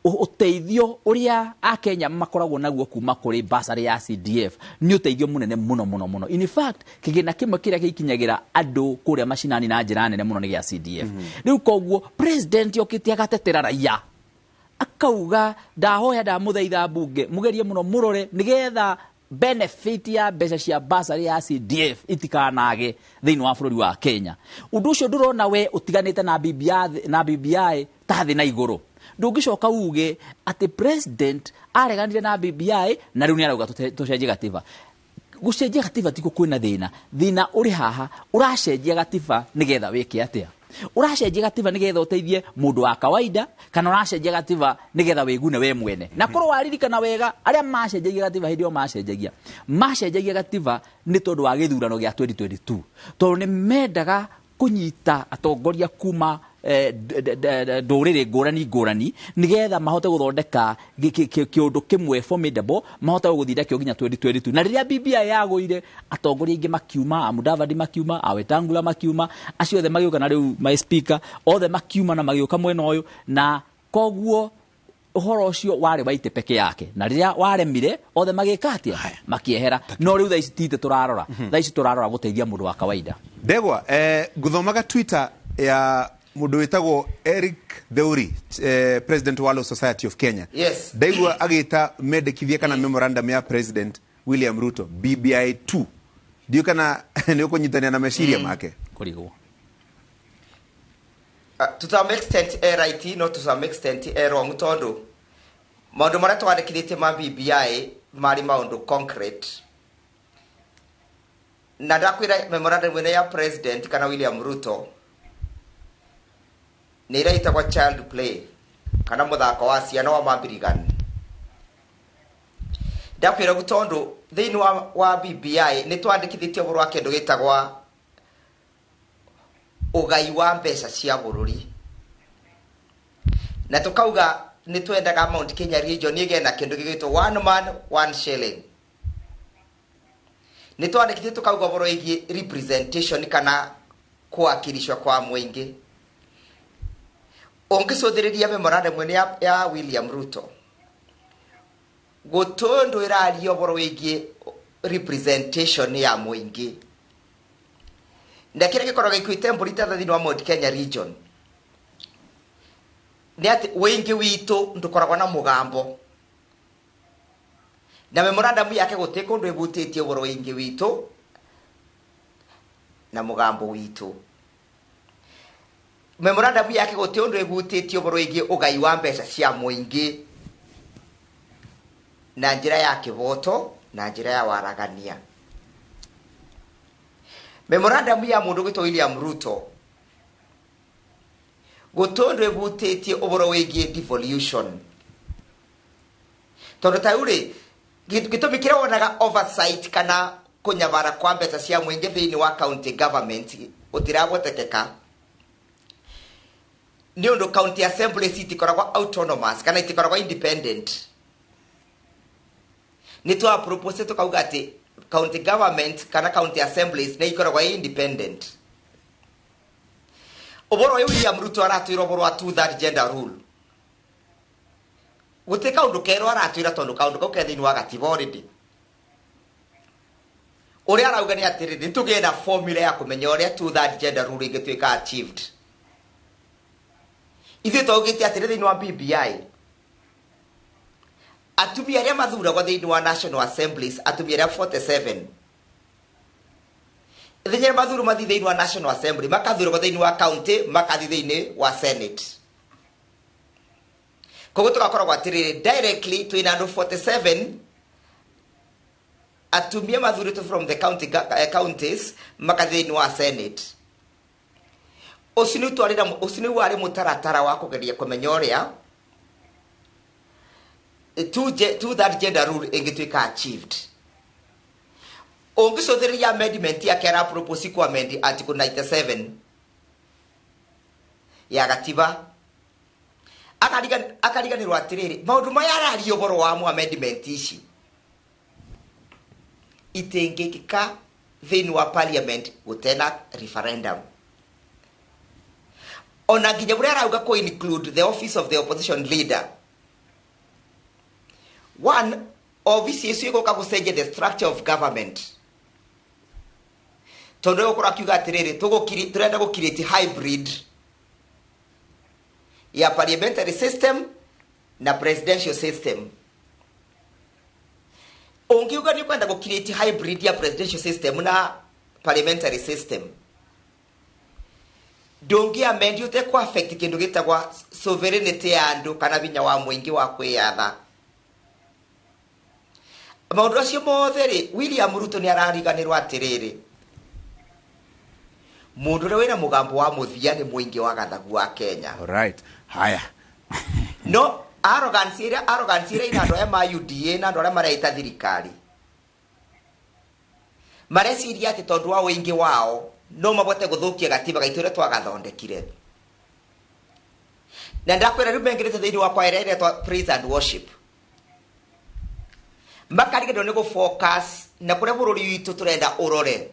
ũteithio ũrĩa Akenya makoragwo naguo kuma kũrĩ basarĩ ya CDF nĩ ũteithio mũnene mũno mũno mũno. In fact, kĩgĩna kĩmwe kĩrĩa gĩkinyagĩra andũ kũrĩa macinani na njĩra nene mũno nĩ gĩa CDF. Rĩu koguo president okĩte agatetera raia, akauga ndahoya ndamũthaitha mbunge mũgerie mũno mũrore nĩgetha benefit ya mbeca cia basarĩ ya CDF itikanage thĩinĩ wa bũrũri wa Kenya. Ũndũ ũcio ndũrona we ũtiganĩte na BBI, na BBI ta thĩ na igũrũ. Ndũngĩcoka uge atĩ president areganire na BBI na rĩu nĩ arauga tũcenjie gatiba. Gũcenjia gatiba tikuo kwĩna thĩna, thĩna ũrĩ haha ũracenjia gatiba nĩgetha wĩke atĩa? Ũracenjia gatiba nĩgetha ũteithie mũndũ wa kawaida, kana ũracenjia gatiba nĩgetha wĩgune we mwene? Na korwo waririkana wega, arĩa macenjagia gatiba hĩndĩ ĩyo macenjagia gatiba nĩ tondũ wa gĩthurano gĩa 2022, tondũ nĩ mendaga kũnyita atongoria kuma ndũrĩrĩ ngũrani ngũrani nĩgetha mahote gũthondeka kĩũndũ kĩmwe formidable, mahote gũthiĩ nakĩo nginya 2022. Na rĩrĩa BBI yagũire, atongoria aingĩ makiuma, Amudavadi makiuma, Awetangula makiuma, acio othe magĩũka, na rĩu my speaker othe makiuma na magĩũka mwena ũyũ, na koguo Uhoro ucio wari wa ite peke yake na riria waremire othe magika atia makiehera. No riu thaa ici ti ite turarora, thaa ici turarora guteithia mundu wa kawaida. Ndegwa, nguthomaga Twitter ya mundu witagwo Eric Theuri, president wa Law Society of Kenya. Yes. Ndaigua agita mendekithia kana memorandum ya President William Ruto BBI 2. Ndiũ kana nĩ ũkũnyitania na meciria make? Kũrigwo. To some extent right, no to some extent wrong, tondu maundu maria twandĩkithĩtie ma BBI marĩ maundu concrete, na ndakwĩra memorandum ĩno ya president kana William Ruto nĩ ĩrĩa ĩtagwo child play kana mũthako wa ciana wa mambirigani. Ndakwĩra ũguo tondũ thĩinĩ wa BBI nĩ twandĩkithĩtie ũhoro wa kĩndũ gĩtagwa ũgai wa mbeca cia bũrũri, na tukauga nĩ twendaga Mount Kenya region ĩgĩe na kĩndũ gĩgwĩtwo one man one shilling. Nĩ twandĩkithĩtie tukauga ũhoro wĩgiĩ representation kana kuwakilishwa kwa mũingĩ. Ũngĩcũthĩrĩria memorandum ĩno ya William Ruto, gũtũndũ ĩraria ũhoro wĩgiĩ representation ya mũingĩ, na kĩrĩa gĩkoragwo gĩkuĩte mbũri ta thĩinĩ wa Mount Kenya region nĩ atĩ wĩingĩ witũ ndũkoragwo na mũgambo, na memorandum yake gũtirĩ kũndũ ĩhutĩtie ũhoro wĩingĩ witũ na mũgambo witũ. Memorandum yake gũtirĩ ũndũ ĩhutĩtie ũhoro wĩgiĩ ũgai wa mbeca cia mũingĩ na njĩra ya kĩvoto na njĩra ya waragania. Memorandum ya mũndũ gwĩtwo William Ruto gũtũndũ ĩhutĩtie ũhoro wĩgiĩ devolution, tondũ ta rĩu rĩ, gĩtũmi kĩrĩa wonaga oversight kana kũnyabara kwa mbeca cia mũingĩ thĩinĩ wa county government gũtirahotekeka nĩ ũndũ county assemblies itikoragwo autonomous kana itikoragwo independent. Nĩ twa propose tukauga atĩ county government kana county assemblies nĩ ikoragwo independent. Ũhoro ũyũ William Ruto aratwĩra ũhoro wa two third gender rule, gũtirĩ kaũndũ kerũ aratwĩra tondũ kaũndũ kau ke thĩinĩ wa gatiba already. Ũrĩa arauga nĩ atĩrĩrĩ, nĩ tũgĩe na formula ya kũmenya ũrĩa two third gender rule ĩngĩtuĩka achieved. Ithuĩ twaugĩte atĩrĩ thĩinĩ wa BBI, atumia arĩa mathuragwo thĩinĩ wa National Assemblies, atumia arĩa 47 ithenya rĩa mathurwo mathiĩ thĩinĩ wa National Assembly, makathurwo thĩinĩ wa county, makathiĩ thĩinĩ wa Senate. Koguo tũgakoragwo atĩrĩrĩ, directly twĩna andũ 47 atumia mathurĩtwo from the county counties makathiĩ thĩinĩ wa Senate. Ũcio nĩ twarĩra, ũcio nĩ warĩ mũtaratara wa kũgeria kũmenya ũrĩa two third gender rule ĩngĩtuĩka achieved. Ũngĩcũthĩrĩria amendment yake ara propose ku amend article 97 ya gatiba, akariganĩrwo atĩrĩrĩ, maũndũ maya araria ũhoro wa mu amendment ici itingĩkĩka thĩinĩ wa parliament gũtena referendum. Ona nginya ũrĩa arauga kũ include the office of the opposition leader, one office icio ĩgũka gũcenjia the structure of government, tondũ ĩgũkorwo akiuga atĩrĩrĩ, tũrenda gũ create hybrid ya parliamentary system na presidential system. Ũngiuga nĩ ũkwenda gũ create hybrid ya presidential system na parliamentary system, ndũngĩ amend ũtekũ affect kĩndũ gĩtagwa sovereignty ya andũ kana hinya wa mũingĩ wa kwĩyatha. Maũndũ acio mothe rĩ, William Ruto nĩ arariganĩrwo atĩrĩrĩ, mũndũ ũrĩa wĩna mũgambo wa mũthia nĩ mũingĩ wa gathagu wa Kenya. Alright. Haya. No arrogance ĩrĩa ina andũ aya ma UDA na andũ arĩa mareita thirikari mareciria atĩ tondũ wa ũingĩ wao no mabote gũthũkia gatiba gaitũ ũrĩa twagathondekire. Na ndakwĩra rĩu mengĩrĩte thĩinĩ wa kwaya ĩrĩa ĩretwo praise and worship, makariganĩrwo nĩ gũ focus na kũrĩa bũrũri witũ tũrenda ũrore.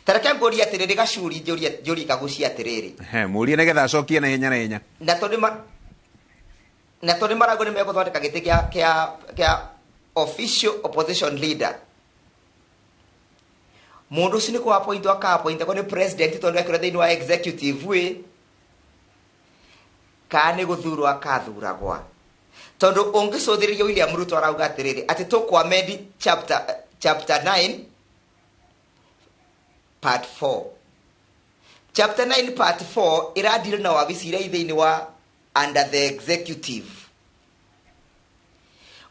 Tareke ngũrie atĩrĩrĩ, Gacuri, njũrie kagucia atĩrĩrĩ. Mũrie nĩgetha acokie na ihenya na ihenya. Na tondũ Na tondũ marauga nĩ megũthondeka gĩtĩ kĩa official opposition leader, mũndũ ũcio nĩ kũ-appointwo aka-appointagwo nĩ president tondũ ekĩrwo thĩinĩ wa executive ĩ, kana nĩ gũthurwo akathuragwa? Tondũ ũngĩcũthĩrĩria William Ruto arauga atĩrĩrĩ, atĩ tũkũ-amend chapter 9 part 4. Chapter 9 part 4 ĩradeal na wabici iria i thĩinĩ wa under the executive.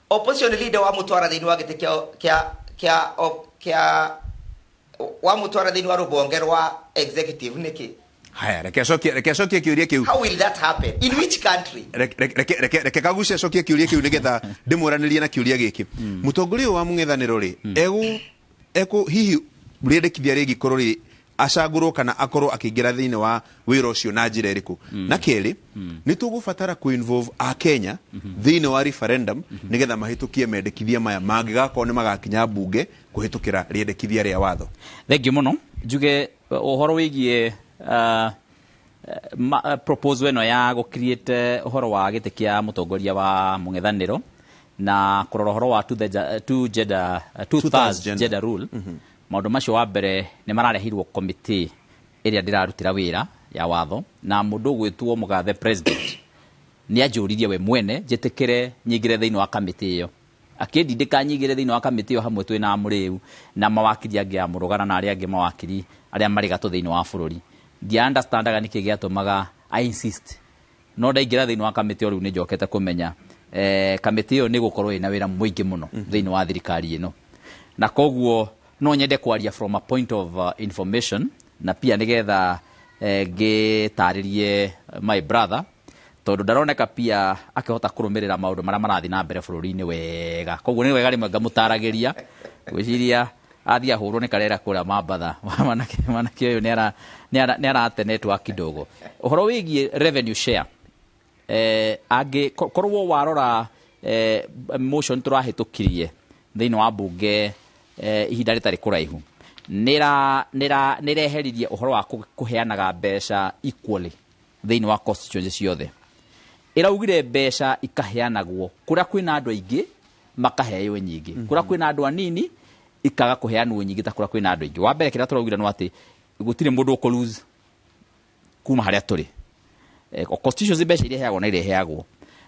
Opposition leader wamũtwara thĩinĩ wa gĩtĩ kĩa wamũtwara thĩinĩ wa rũbonge rwa executive nĩkĩ? Haya, reke acokie kĩũria kĩu. How will that happen? In which country? Reke Kagucia acokie kĩũria kĩu nĩgetha ndĩmũranĩrie na kĩũria gĩkĩ. Mũtongoria ũyũ wa mũng'ethanĩro rĩ, egũ hihi rĩendekithia rĩngĩkorwo rĩ acagũrwo kana akorwo akĩingĩra thĩinĩ wa wĩra ũcio na njĩra ĩrĩkũ? Na kerĩ, nĩ tũgũbatara kũ-involve a Kenya thĩinĩ wa referendum nĩgetha mahĩtũkie mendekithia maya mangĩgakorwo nĩ magakinya mbunge kũhĩtũkĩra rĩendekithia rĩa watho? Thengiũ mũno. Njuge ũhoro wĩgiĩ proposal ĩno ya gũ create ũhoro wa gĩtĩ kĩa mũtongoria wa mũng'ethanĩro na kũrora ũhoro wa two gender, two Two-thirds thirds gender. gender rule, maũndũ macio wa mbere nĩ marareheirwo committee ĩrĩa ndĩrarutĩra wĩra ya watho, na mũndũ ũgwĩtwo mũgathe president nĩ anjũririe we mwene njĩtĩkĩre nyingĩre thĩinĩ wa kamĩtĩ ĩyo, akĩndindĩka nyingĩre thĩinĩ wa kamĩtĩ ĩyo hamwe twĩ na Mũrĩu na mawakiri angĩ a Mũrũgana na arĩa angĩ mawakiri arĩa marĩ gatũ thĩinĩ wa bũrũri. Ndia understandaga nĩkĩ gĩatũmaga I insist, no ndaingĩra thĩinĩ wa kamĩtĩ ĩyo rĩu nĩ njokete kũmenya kamĩtĩ ĩyo nĩ gũkorwo ĩna wĩra mũingĩ mũno thĩinĩ wa thirikari ĩno, na koguo no nyende kwaria from a point of information, na pia nĩgetha ngĩtarĩrie my brother, tondũ ndaroneka pia akĩhota kũrũmĩrĩra maũndũ marĩa marathiĩ na mbere bũrũri-inĩ wega. Koguo nĩ wega rĩmwe ngamũtaragĩria. Ngwĩciria athiĩ ahũrwo nĩ karera kũrĩa Mambatha. Mwanake ũyũ nĩ arate network kidogo. Ũhoro wĩgiĩ revenue share, angĩ korwo warora motion tũrahĩtũkirie thĩinĩ wa mbunge ihinda rĩtarĩ kũraihu, nĩreheririe ũhoro wa kũheanaga mbeca equally thĩinĩ wa constituency ciothe. Ĩraugire mbeca ikaheanagwo kũrĩa kwĩna andũ aingĩ makaheo nyingĩ, kũrĩa kwĩna andũ anini ikaga kũheanwo nyingĩ ta kũrĩa kwĩna andũ aingĩ. Wa mbere, kĩrĩa tũraugire nĩ atĩ gũtirĩ mũndũ ũkũ lose kuma harĩa tũrĩ. Constituency mbeca iria iheagwo na iria iheagwo,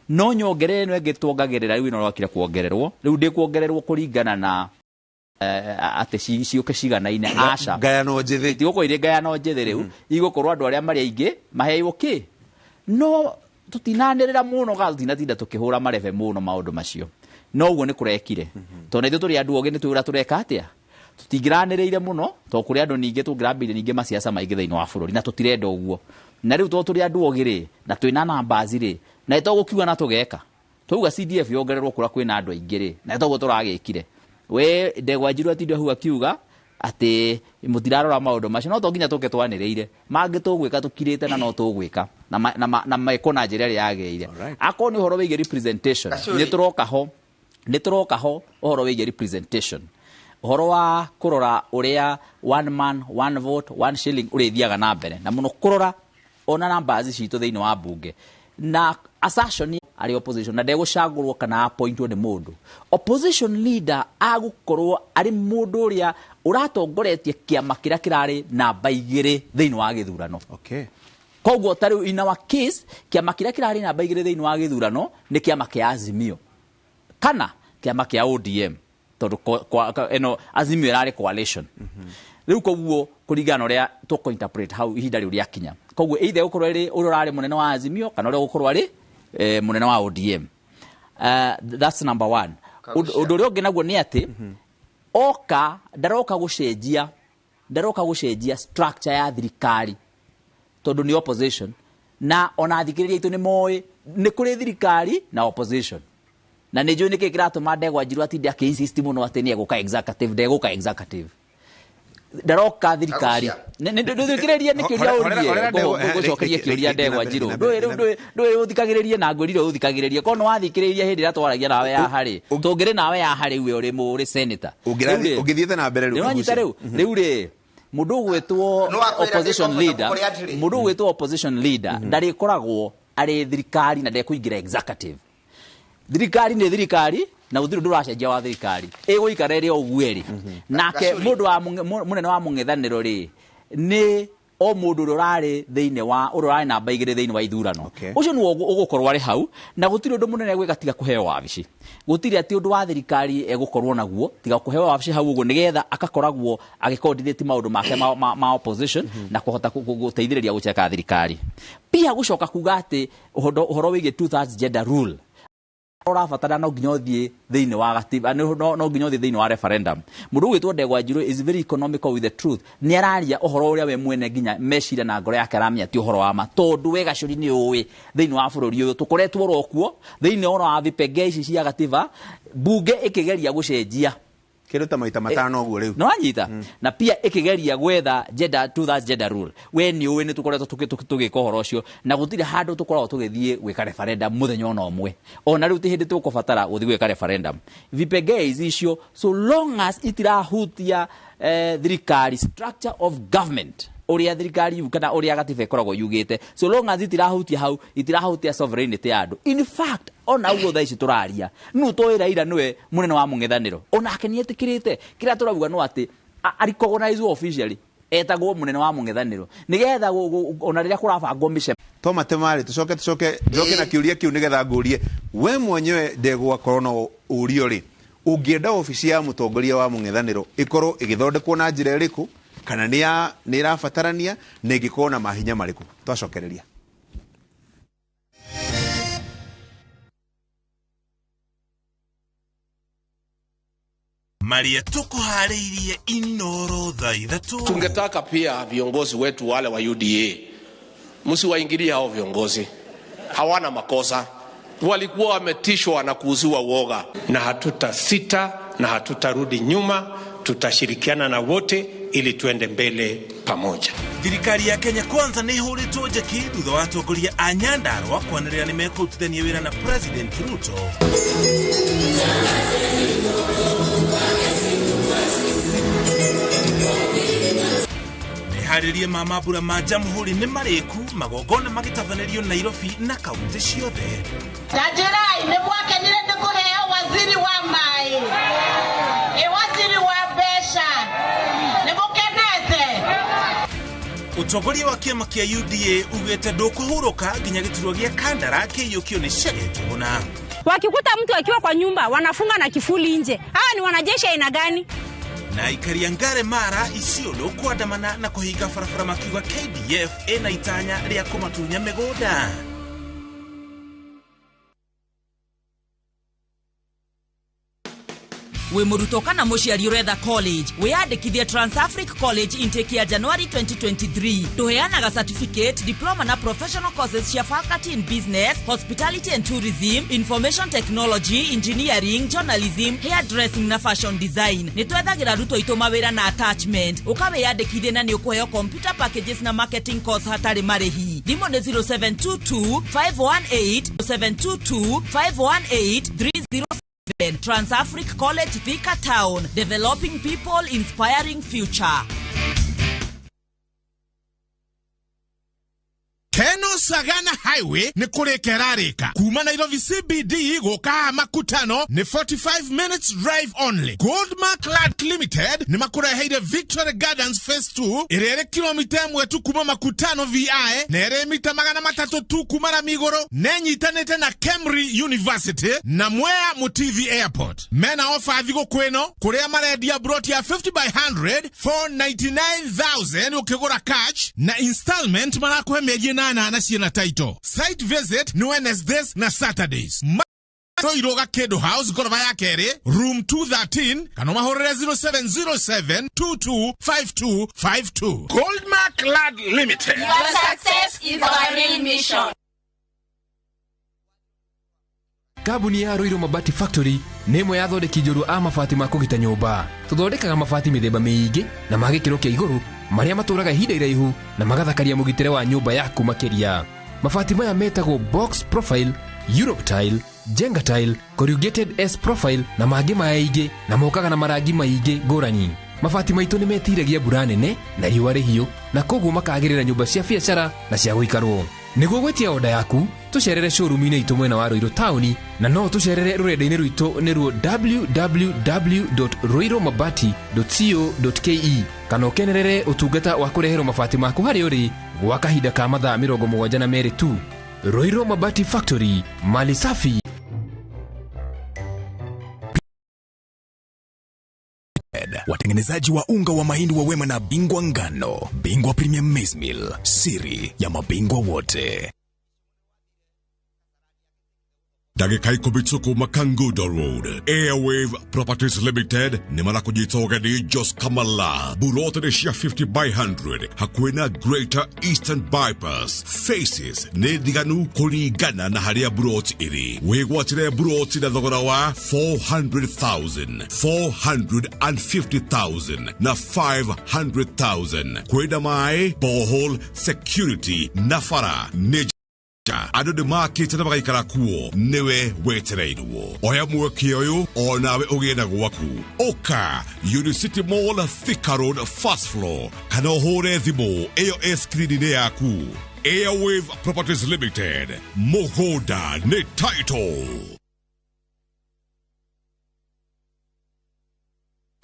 no nyongerere ĩno ĩngĩ tuongagĩrĩra rĩu, ĩno ĩrokire kuongererwo rĩu, ndĩkuongererwo kũringana na atĩ ciũke ciganaine, aca. Ngayano njĩthĩ. Itigũkorwo irĩ ngayano njĩthĩ, rĩu igũkorwo andũ arĩa marĩ aingĩ maheirwo kĩ. No tũtinanĩrĩra mũno ga tũtinatinda tũkĩhũra marebe mũno maũndũ macio, no ũguo nĩ kũrekire tondũ na ithuĩ tũrĩ andũ ogĩ, nĩ tũĩ ũrĩa tũreka atĩa. Tũtingĩranĩrĩire mũno tondũ kũrĩ andũ ningĩ tũngĩrambĩrĩria ningĩ maciaca maingĩ thĩinĩ wa bũrũri, na tũtirenda ũguo. Na rĩu tondũ tũrĩ andũ ogĩ rĩ, na twĩna numbers rĩ, na nĩ tũgũkiuga na tũgeka twauga CDF yongererwo kũrĩa kwĩna andũ aingĩ rĩ, na nĩ toguo tũragĩkire. We Ndegwa Njiru atinde hau akiuga atĩ mũtirarora maũndũ macio, no to nginya tũke twanĩrĩire mangĩ tũgwĩka tũkirĩte, na no tũgwĩka na mekwo na njĩra ĩrĩa yagĩrĩire. Akorwo nĩ ũhoro wĩgiĩ representation, Gacuri. Nĩ tũroka ho ũhoro wĩgiĩ representation, ũhoro wa kũrora ũrĩa one man one vote one shilling ũrĩthiaga na mbere, na mũno kũrora ona numbers citũ thĩinĩ wa mbunge na assertion arĩ opposition na ndegũcagũrwo kana appointwo nĩ mũndũ. Opposition leader agũkorwo arĩ mũndũ ũrĩa ũratongoretie kĩama kĩrĩa kĩrarĩ namba 2 thĩinĩ wa gĩthurano. Koguo ta rĩu in our case, kĩama kĩrĩa kĩrarĩ namba 2 thĩinĩ wa gĩthurano nĩ kĩama kĩa Azimio kana kĩama kĩa ODM, tondũ ĩno Azimio ĩrarĩ coalition rĩu. Koguo kũringana na ũrĩa tũkũ interpret hau ihinda rĩu rĩakinya, koguo either gũkorwo ĩrĩ ũrĩa ũrarĩ mũnene wa Azimio kana ũrĩa ũgũkorwo arĩ mũnene wa ODM. That's number one. Ũndũ ũrĩa ũngĩ naguo nĩ atĩ oka ndaroka gũcenjia structure ya thirikari, tondũ nĩ opposition, na ona athikĩrĩria aitũ nĩ moĩ nĩ kũrĩ thirikari na opposition, na nĩ njũĩ nĩkĩ kĩratũma Ndegwa Njiru atinde akĩ-insist mũno atĩ nĩ egũka executive. Ndegũka executive, ndaroka thirikari. Ndũthikĩrĩrie nĩ kĩũria ũrie, ngũcokeria kĩũria Ndegwa Njiru. Ndũĩ ũthikagĩrĩrie na ngwĩrire ũthikagĩrĩrie korwo nĩ wathikĩrĩirie hĩndĩ ĩrĩa twaragia nawe ya harĩ tũngĩrĩ nawe ya harĩ we ũrĩ ũrĩ senator. Ũngĩthiĩte na mbere rĩu. Nĩwanyita rĩu rĩ mũndũ ũgwĩtwo opposition leader, mũndũ ũgwĩtwo opposition leader ndarĩkoragwo arĩ thirikari na ndekũingĩra executive. Thirikari nĩ thirikari na gũtirĩ ũndũ ũracenjia wa thirikari ĩgũikara ĩrĩ o ũguo ĩrĩ. Nake mũndũ wa mũnene wa mũng'ethanĩro rĩ nĩ o mũndũ ũrĩa ũrarĩ thĩinĩ wa ũrĩa ũrarĩ namba 2 thĩinĩ wa ithurano. Ũcio nĩwe ũgũkorwo arĩ hau na gũtirĩ ũndũ mũnene gwĩka tiga kũheo wabici. Gũtirĩ atĩ ũndũ wa thirikari egũkorwo naguo tiga kũheo wabici hau ũguo nĩgetha akakoragwo agĩcoordinate maũndũ make ma opposition na kũhota gũteithĩrĩria gũceka thirikari. Pia gũcoka kuga atĩ ũhoro wĩgiĩ 2/3 gender rule ũrabatara no nginya ũthiĩ thĩinĩ wa gatiba no nginya ũthiĩ thĩinĩ wa referendum. Mũndũ ũgwĩtwo Ndegwa Njirũ is very economical with the truth. Nĩ araria ũhoro ũrĩa we mwene nginya meciria na ngoro yake aramenya ti ũhoro wa ma tondũ we Gacũri nĩ ũĩ thĩinĩ wa bũrũri ũyũ tũkoretwo oro kuo thĩinĩ oro wa vipengee ici cia gatiba bunge ĩkĩgeria gũcenjia kĩndũ ta maita matano ũguo rĩu. No anyita na pia ĩkĩgeria gwetha gender 2/3 gender rule. We nĩ ũĩ nĩ tũkoretwo tũgĩka ũhoro ũcio na gũtirĩ handũ tũkoragwo tũgĩthiĩ gwĩka referendum mũthenya ona ũmwe. Ona rĩu ti hĩndĩ tũkũbatara gũthiĩ gwĩka referendum. Vipengee icio so long as itirahutia thirikari structure of government ũrĩa thirikari kana ũrĩa gatiba ĩkoragwo yugĩte, so long as itirahutia hau itirahutia sovereignty ya andũ. In fact ona ũguo thaa ici tũraria nũ toĩ Raila nĩwe mũnene wa mũng'ethanĩro onake nĩetĩkĩrĩte kĩrĩa tũrauga no atĩ arecognize officially etagwo mũnene wa mũng'ethanĩro nĩgetha ona rĩrĩa kũrabangwo mĩcemanio. Toma Temarĩ tũcoke njoke na kĩũria kĩu nĩgetha ngũrie we mwenyewe Ndegwa korwo no ũrio rĩ ũngĩenda obici ya mũtongoria wa mũng'ethanĩro ĩkorwo ĩgĩthondekwo na njĩra ĩrĩkũ kana nĩ ĩrabatarania na ĩngĩkorwo na mahinya marĩkũ? Twacokereria. Maria tukuharĩirie Inoro thaa 3. Tungetaka pia viongozi wetu wale wa UDA msiwaingilie hao viongozi, hawana makosa, walikuwa wametishwa na kuuziwa uoga. Na hatutasita na hatutarudi nyuma, tutashirikiana na wote ili tuende mbele pamoja. Thirikari ya Kenya Kwanza nĩ ĩhũrĩtwo njeki thutha wa atongoria a Nyandarua kwanĩrĩra nĩ mekũrutithania wĩra na President Ruto. Meharĩrie ma mambura ma Jamhuri nĩ marĩku magongona magĩtabanĩrio Nairobi na kaunti ciothe. Na njĩrai nĩ mwakenire nĩ kũheo waziri wa maĩ, waziri wa mbeca, nĩ mũkenete? Ũtongoria wa kĩama kĩa UDA ugĩte ndũkũhurũka nginya gĩturwa gĩa Kandara kĩiyũkio nĩ Chege Njuguna. Wakikuta mtu akiwa kwa nyumba wanafunga na kifuli nje. Hawa ni wanajeshi aina gani? Na aikari Ngare Mara Isiolo kwandamana na kũhinga barabara makiuga KDF ĩna itanya rĩa kũmatunya mĩgũnda. Wĩ mũrutwo kana mũciari ũretha college, wĩyandĩkithie Transafric College intake ya January 2023. Tũheanaga certificate, diploma na professional courses cia faculty in business, hospitality and tourism, information technology, engineering, journalism, hairdressing na fashion design. Nĩ twethagĩra arutwo aitũ mawĩra na attachment. Ũka wĩyandĩkithie na nĩ ũkũheo computer packages na marketing course hatarĩ marĩhi. Thimũ nĩ 0722 518 722 518 30. Transafric College, Thika Town, developing people, inspiring future. Keno Sagana Highway nĩ kũrĩka ĩrarĩka kuma Nairobi CBD gũka Makutano nĩ 45 minutes drive only. Goldmark Land Limited nĩ makũreheire Victory Gardens Phase 2 ĩrĩa ĩrĩ kilomita 1 tu kuma Makutano VI na ĩrĩ mita 300 tu kuma rami igũrũ na ĩnyitanĩte na Kemri University na Mwea Mutithi Airport. Mena ofa thigũkũ ĩno kũrĩa marendia broti ya 50 by 100 499,000 ũkĩgũra cash na installment marakũhe mĩeri 8 na ciĩna title. Site visit ni Wednesdays na Saturdays. Iroga Kedo House goroba ya kerĩ room 213 kana mahũrĩre 0707 225252. Goldmark Land Limited. Your success is our real mission. Kambuni ya Ruiru Mabati Factory nĩ ĩmwe ya athondeki njorua a mabati ma kũgita nyũmba. Tũthondekaga mabati mĩthemba mĩingĩ na ma gĩkĩro kĩa igũrũ marĩa matũraga ihinda iraihu na magathakaria mũgitĩre wa nyũmba yaku makĩria. Mabati maya metagwo box profile, Europe tile, Jenga tile, corrugated S profile na mangĩ maingĩ na mokaga na marangi maingĩ ngũrani. Mabati maitũ nĩ metiragia mbura nene na riũa rĩhiũ na koguo makagĩrĩra nyũmba cia biacara na cia gũikarwo. Nĩguo gwĩtia oda yaku tũcerere showroom-inĩ itũ mwena wa Ruiru taũni na no tũcerere rũrenda-inĩ rwitũ nĩruo www.ruirumabati.co.ke kana ũkenerere ũtungata wa kũreherwo mabati maku harĩa ũrĩ gwa kahinda ka mathaa 72 tu. Ruiru Mabati Factory, mali safi. Watengenezaji wa unga wa mahindi wa Wema na Bingwa Ngano, Bingwa Premium Maize Meal, siri ya mabingwa wote. Ndagĩka ikũmi tu kuma Kangundo Road. Airwave Properties Limited nĩ marakũnyita ũgeni Jos Kamala. Buroti nĩ cia 50 by 100 hakuhĩ na Greater Eastern Bypass. Faces nĩ ndiganu kũringana na harĩa buroti ĩrĩ. Wĩgwatĩre buroti na thogora wa 400,000, 450,000 na 500,000. Kwĩna maĩ, borehole, security na bara nĩ andå nä makä te na magaikara kuo nĩwe wetereirwo oya mweke ũyũ o nawe ũgĩe na gwaku ũka Unicity Mall, Thika Road, first floor, kana ũhũre thimũ ĩyo ĩ screen-inĩ yaku. Airwave Properties Limited, mũgũnda nĩ title.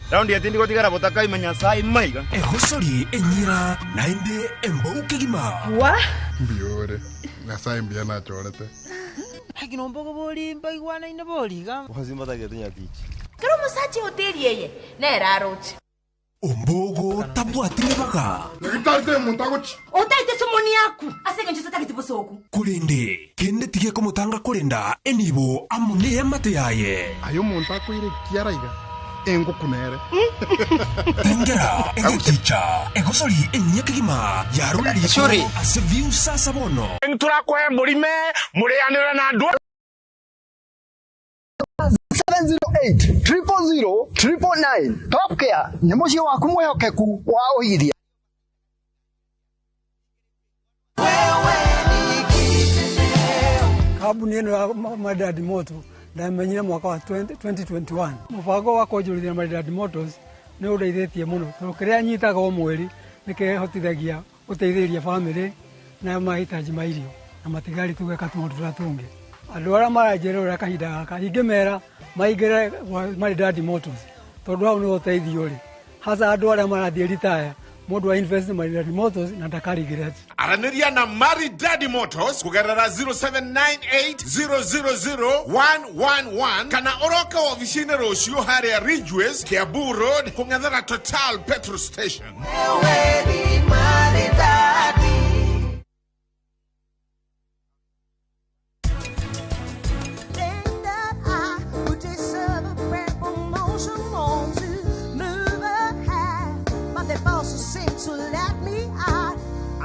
Raundi ya tindi gotigara botaka imenya sai maiga. Ehosori enyira naende embouke gima. Wa? Mbiore. Nyasaye mbia nachorete. Hagino mbogo boli mbaigwana ine boliga. Wazimba tagetunya tichi. Kero musachi hoteli yeye nera arochi. Ombogo tabwatire baga. Nagitarte muntagochi. Otaite somoni yaku. Asenge ncho tatagete bosoku. Kulinde kende tige komutanga kulinda enibo amune amate yaye. Ayo muntakwire kiaraiga. Engukunere. Tengera egekicha egosori enyekigima yarurari ase sasa bono. Turakwe murime murianira na andu 708 000 999. Top Care nĩ mũciĩ waku mwĩhokeku wa ũigithia. Kambuni ĩno ya Maridadi Motors ndamenyire mwaka wa 2021. Mũbango wa kwanjũrithia Maridadi Motors nĩ ũndeithĩtie mũno tondũ kĩrĩa nyitaga o mweri nĩ kĩhotithagia gũteithĩrĩria bamĩrĩ na mahitaji ma irio na matigari tũgeka tũmaũndũ tũrĩa tũngĩ. Andũ arĩa maranjĩrĩra kahinda gaka ingĩmera maingĩre Maridadi Motors tondũ hau nĩho ũteithio ũrĩ, hasa andũ arĩa marathiĩ ritaya. Mũndũ wa invest Maridadi Motors na ndakaregret. Aranĩria na Maridadi Motors kũgerera 0798000111 kana ũroke wabici-inĩ rũciũ harĩa Ridgeways, Kiambu Road, kũng'ethera Total Petrol Station. Wewe ni maridadi.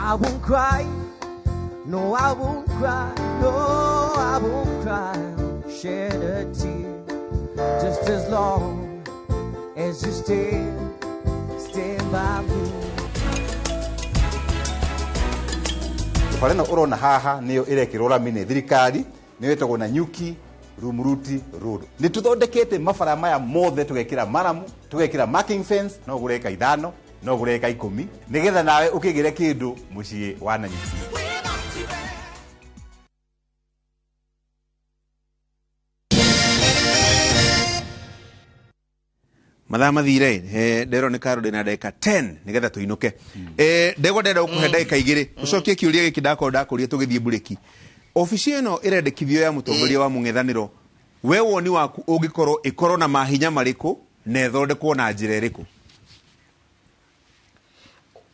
I won't cry, no I won't cry, no I won't cry, shed a tear, just as long as you stand by me. Bara ĩno ũrona haha nĩyo ĩrekĩrwo rami nĩ thirikari, nĩyo ĩtagwo Nanyuki Rumuruti Road. Nĩ tũthondekete mabara maya mothe, tũgekĩra maramu, tũgekĩra marking fence, no ũgũre eka 5 no ũgũre eka 10 nĩgetha nawe ũkĩgĩre kĩndũ mũciĩ wa Nanyuki. Mathaa mathire ndero nĩ karo ndĩna ndagĩka 10 nĩgetha tũinũke. Ndegwa ndenda gũkũhe ndagĩka 2 ũcokie kĩũria gĩkĩ ndakorwo ndakũria tũgĩthiĩ mburĩki. Obici ĩno ĩrendekithio ya mũtongoria wa mũng'ethanĩro, we woni waku ũngĩkorwo ĩkorwo na mahinya marĩkũ na ĩthondekwo na njĩra ĩrĩkũ?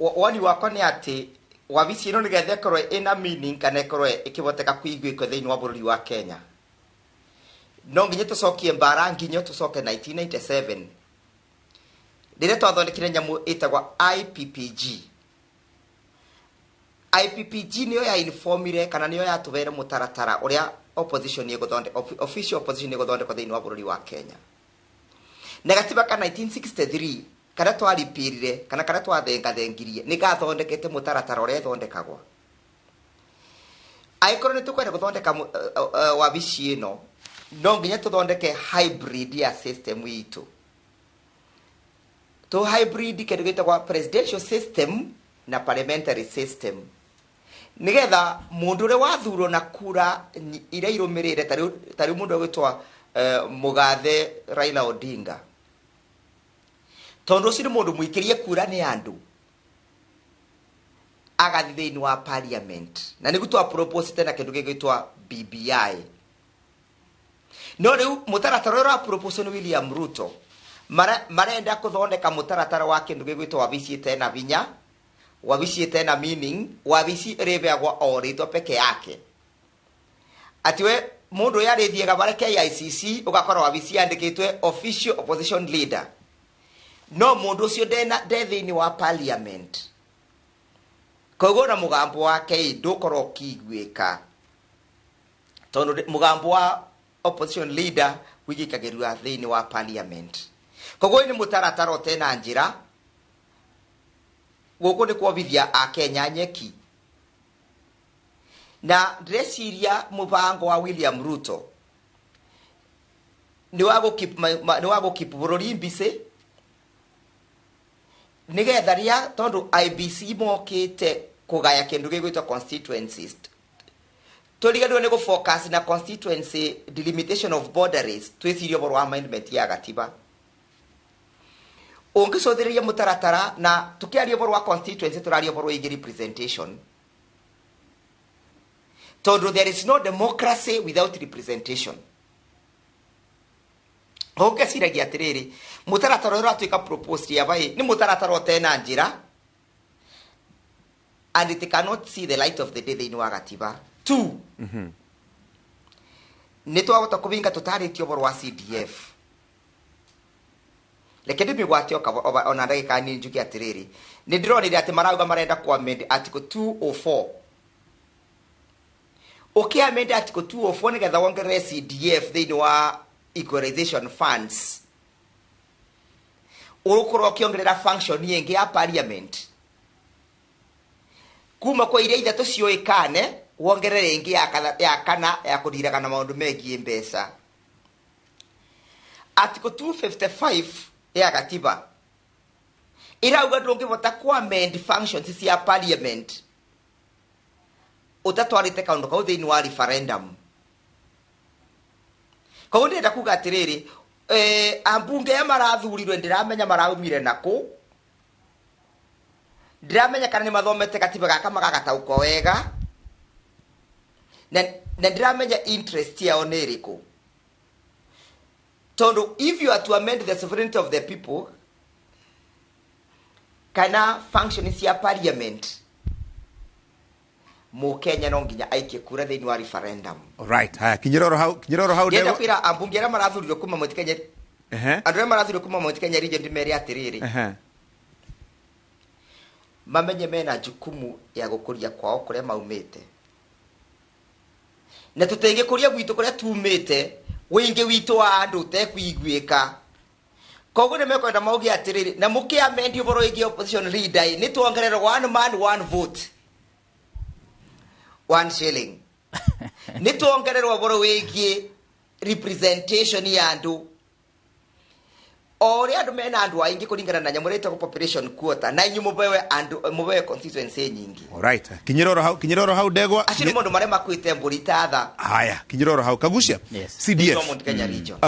Woni wakwa nĩ atĩ wabici ĩno nĩgetha ĩkorwo ĩna meaning kana ĩkorwo ĩkĩhoteka kũiguĩka thĩinĩ wa bũrũri wa Kenya, no nginya tũcokie mbara nginyo tũcoke 1997 rĩrĩa twathondekire nyamũ ĩtagwo IPPG. IPPG nĩyo ya informire kana nĩyo yatũheire mũtaratara ũrĩa opposition ĩgũthondeka, official opposition ĩgũthondekwo thĩinĩ wa bũrũri wa Kenya. Na gatiba ka 1963 karĩa twaripirire kana karĩa twathengathengirie nĩ gathondekete mũtaratara ũrĩa ĩthondekagwo. Angĩkorwo nĩ tũkwenda gũthondeka wabici ĩno, no nginya tũthondeke hybrid ya system itũ. To hybrid kĩndũ gĩtagwo presidential system na parliamentary system. Nigetha mundu uria wathurwo na kura iria irumirire tariu mundu egwitwa Mugathe Raila Odinga, tondu ucio ni mundu muikirie kura ni andu agathi thiini wa parliament, na niguo twa propose tena kindu gigwitwa BBI. No riu mutaratara uria propose ni William Ruto, marenda kuthondeka mutaratara wa kindu gigwitwa wabici itena vinya, wabici itena meaning, wabici iribeagwa o ritwa peke yake. Atiwe mundu yarithiaga bare KICC ugakora wabici yandikitwe official opposition leader, no mundu ucio nde thiini wa parliament, koguo na mugambo wake ndukorwo ukiguika, tondu mugambo wa opposition leader wigikagirwa thiini wa parliament. Koguo ni mutaratara utena njira guku ni kwobithia akenya nyeki. Na ndreciria mubango wa William Ruto ni wa gũkeep bururi mbise, nigetha ria tondu IBC mokite kugaya kindu gigwitwo constituencies, turiganirwo ni gũ-focus na constituency delimitation of boundaries, twicirie ũhoro wa amendment ya gatiba. Ũngĩcũthĩrĩria mũtaratara na tukiaria ũhoro wa constituency, tũraria ũhoro wĩgiĩ representation, tondu there is no democracy without representation. Ũngĩciragia atĩrĩrĩ, mũtaratara ũrĩa ũratuĩka proposed ya bai ni mũtaratara ũtena njĩra, and it cannot see the light of the day thĩinĩ wa gatiba. 2, nĩ twahota kũbinga tũtarĩtie ũhoro wa CDF. Reke ndĩmĩgwate ona ndagĩka nini njuge atĩrĩrĩ, nĩ ndĩronire atĩ marauga marenda ku amend article 204. Ũkĩ-amend article 204 nĩgetha wongerere CDF thĩinĩ wa equalization funds, ũgũkorwo ũkĩongerera function ĩngĩ ya parliament kuma kwa iria ithatũ ciũĩkane, wongerere ĩngĩ ya kana ya kũriragana na maũndũ megiĩ mbeca. Article 255 ya gatiba irauga ndũngĩhota ku amend functions cia parliament ũtatwarĩte kaũndũ kau thĩinĩ wa referendum. Koguo ndĩrenda kuga atĩrĩrĩ, ambunge aya marathurirwe ndiramenya maraumire nakũ, ndiramenya kana nĩ mathomete gatiba gaka magagataũkwo wega, na ndiramenya interest yao nĩ ĩrĩkũ. Tondu if you are to amend the sovereignty of the people kana function cia parliament, Mukenya no nginya aikie kura thĩinĩ wa referendum. Alright, haya kinyiroro hau ndĩrenda kwĩra ambunge arĩa marathurirwo kuma Mount Kenya, andũ arĩa marathurirwo kuma Mount Kenya region ndĩmere atĩrĩrĩ, mamenye mena jukumu ya gũkũria kwao kũrĩa maumĩte, na tũtingĩkũria gwitũ kũrĩa tumĩte wĩingĩ witũ wa andũ ũtekuiguĩka. Koguo nĩ mekwenda mauge atĩrĩrĩ, na mũkĩamendi ũhoro wĩgiĩ opposition leader nĩ tuongererwo one man one vote one shilling, nĩ tuongererwo ũhoro wĩgiĩ representation ya andũ, o ũrĩa andũ mena andũ aingĩ kũringana na nyamũ ĩrĩa ĩtagwo population quota, na inyuĩ mũbewe andũ mũbewe constituency nyingĩ. Alright, kinyiroro hau ndegwa, acio nĩ maũndũ marĩa makuĩte mbũri ta tha. Haya, kinyiroro hau Kagucia. Yes. CDF Mount Kenya region.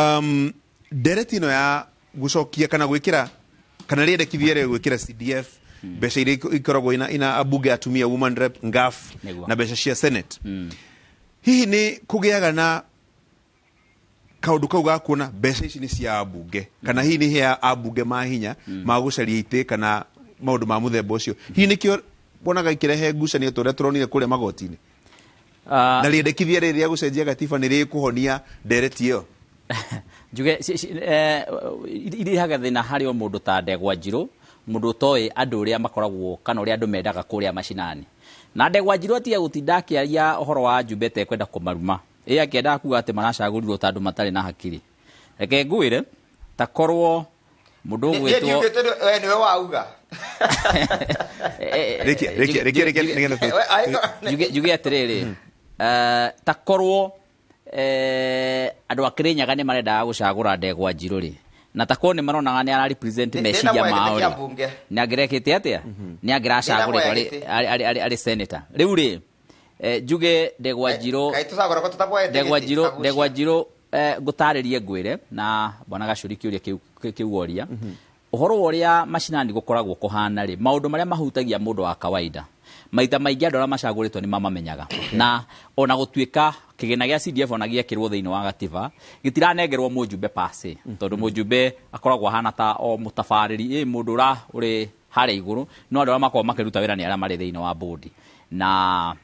Ndereti ĩno ya gũcokia kana gwĩkĩra kana rĩendekithia rĩa gwĩkĩra CDF mbeca iria ikoragwo ina abunge atumia, woman rep, ngaf na mbeca cia senate, hihi nĩ kũgĩaga na kaundu kau ga kuona mbeca ici nĩ cia abunge, kana hihi nĩ hea abunge mahinya ma gũcaria itĩ kana maũndũ ma mũthemba ũcio? Hihi nĩkĩo wonaga ikĩrehe ngucanio ta ũrĩa tũronire kũrĩa magoti-inĩ? Na rĩendekithia rĩrĩ rĩa gũcenjia gatiba nĩ rĩkũhonia ndereti ĩyo? Njuge irehaga thĩna harĩ o mũndũ ta Ndegwa Njirũ, mũndũ ũtoĩ andũ ũrĩa makoragwo kana ũrĩa andũ mendaga kũrĩa macinani. Na Ndegwa Njirũ atige gũtinda akĩaria ũhoro wa njumbe ĩtekwenda kũmaruma, ĩ akĩendaga kuga atĩ maracagũrirwo ta andũ matarĩ na hakiri. Reke ngwĩre ta korwo mũndũ ũgwĩtwo we nĩwe wauga. Njuge atĩrĩrĩ, ta korwo andũ a Kĩrĩnyaga nĩ marendaga gũcagũra Ndegwa Njirũ rĩ, na ta korwo nĩ maronaga nĩ ara represent meciria mao rĩ, nĩ angĩrekĩte atĩa? Nĩ angĩracagũrĩtwo arĩ senator. Rĩu rĩ, Njuge Ndegwa Njirũ Kaĩ tũcagũragwo tũtaboete Ndegwa gĩtĩ, Njirũ Kagucia? Ndegwa Njirũ, ngũtarĩrie ngwĩre na bwana Gacuri kĩũria kĩu woria. Ũhoro wa ũrĩa macinani gũkoragwo kũhana rĩ, maũndũ marĩa mahutagia mũndũ wa kawaida maita maingĩ andũ arĩa macagũrĩtwo nĩ mamamenyaga, na ona gũtuĩka kĩgĩna gĩa CDF ona gĩekĩrwo thĩinĩ wa gatiba gĩtiranengerwo mũjumbe pase, tondũ mũjumbe akoragwo ahana ta o mũtabarĩri, mũndũ ũrĩ harĩa igũrũ, no andũ arĩa makoragwo makĩruta wĩra nĩ arĩa marĩ thĩinĩ wa bodi, na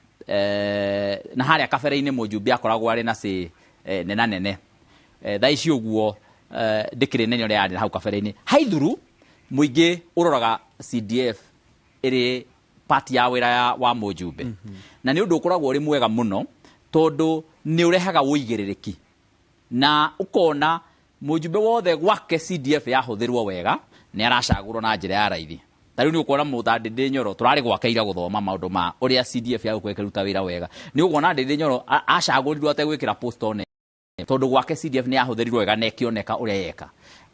na harĩa kabere-inĩ mũjumbe akoragwo arĩ na cĩ nena nene. Thaa ici ũguo ndĩkĩrĩ nene ũrĩa yarĩ hau kabere-inĩ. Haithuru mũingĩ ũroraga CDF ĩrĩ part ya wĩra wa mũjumbe, na nĩ ũndũ ũkoragwo ũrĩ mwega mũno tondũ nĩ ũrehaga ũigĩrĩrĩki na ũkona mũjumbe wothe gwake CDF yahũthĩrwo wega nĩ aracagũrwo na njĩra ya raithi. Ta rĩu nĩ ũkuona mũta Ndĩndĩ Nyoro tũrarĩ gwake ira gũthoma maũndũ ma ũrĩa CDF ya gũkũ ĩkĩruta wĩra wega. Nĩ ũkuona Ndĩndĩ Nyoro acagũrirwo ategwĩkĩra post on tondũ gwake CDF nĩ yahũthĩrirwo wega na ĩkĩoneka ũrĩa yeka.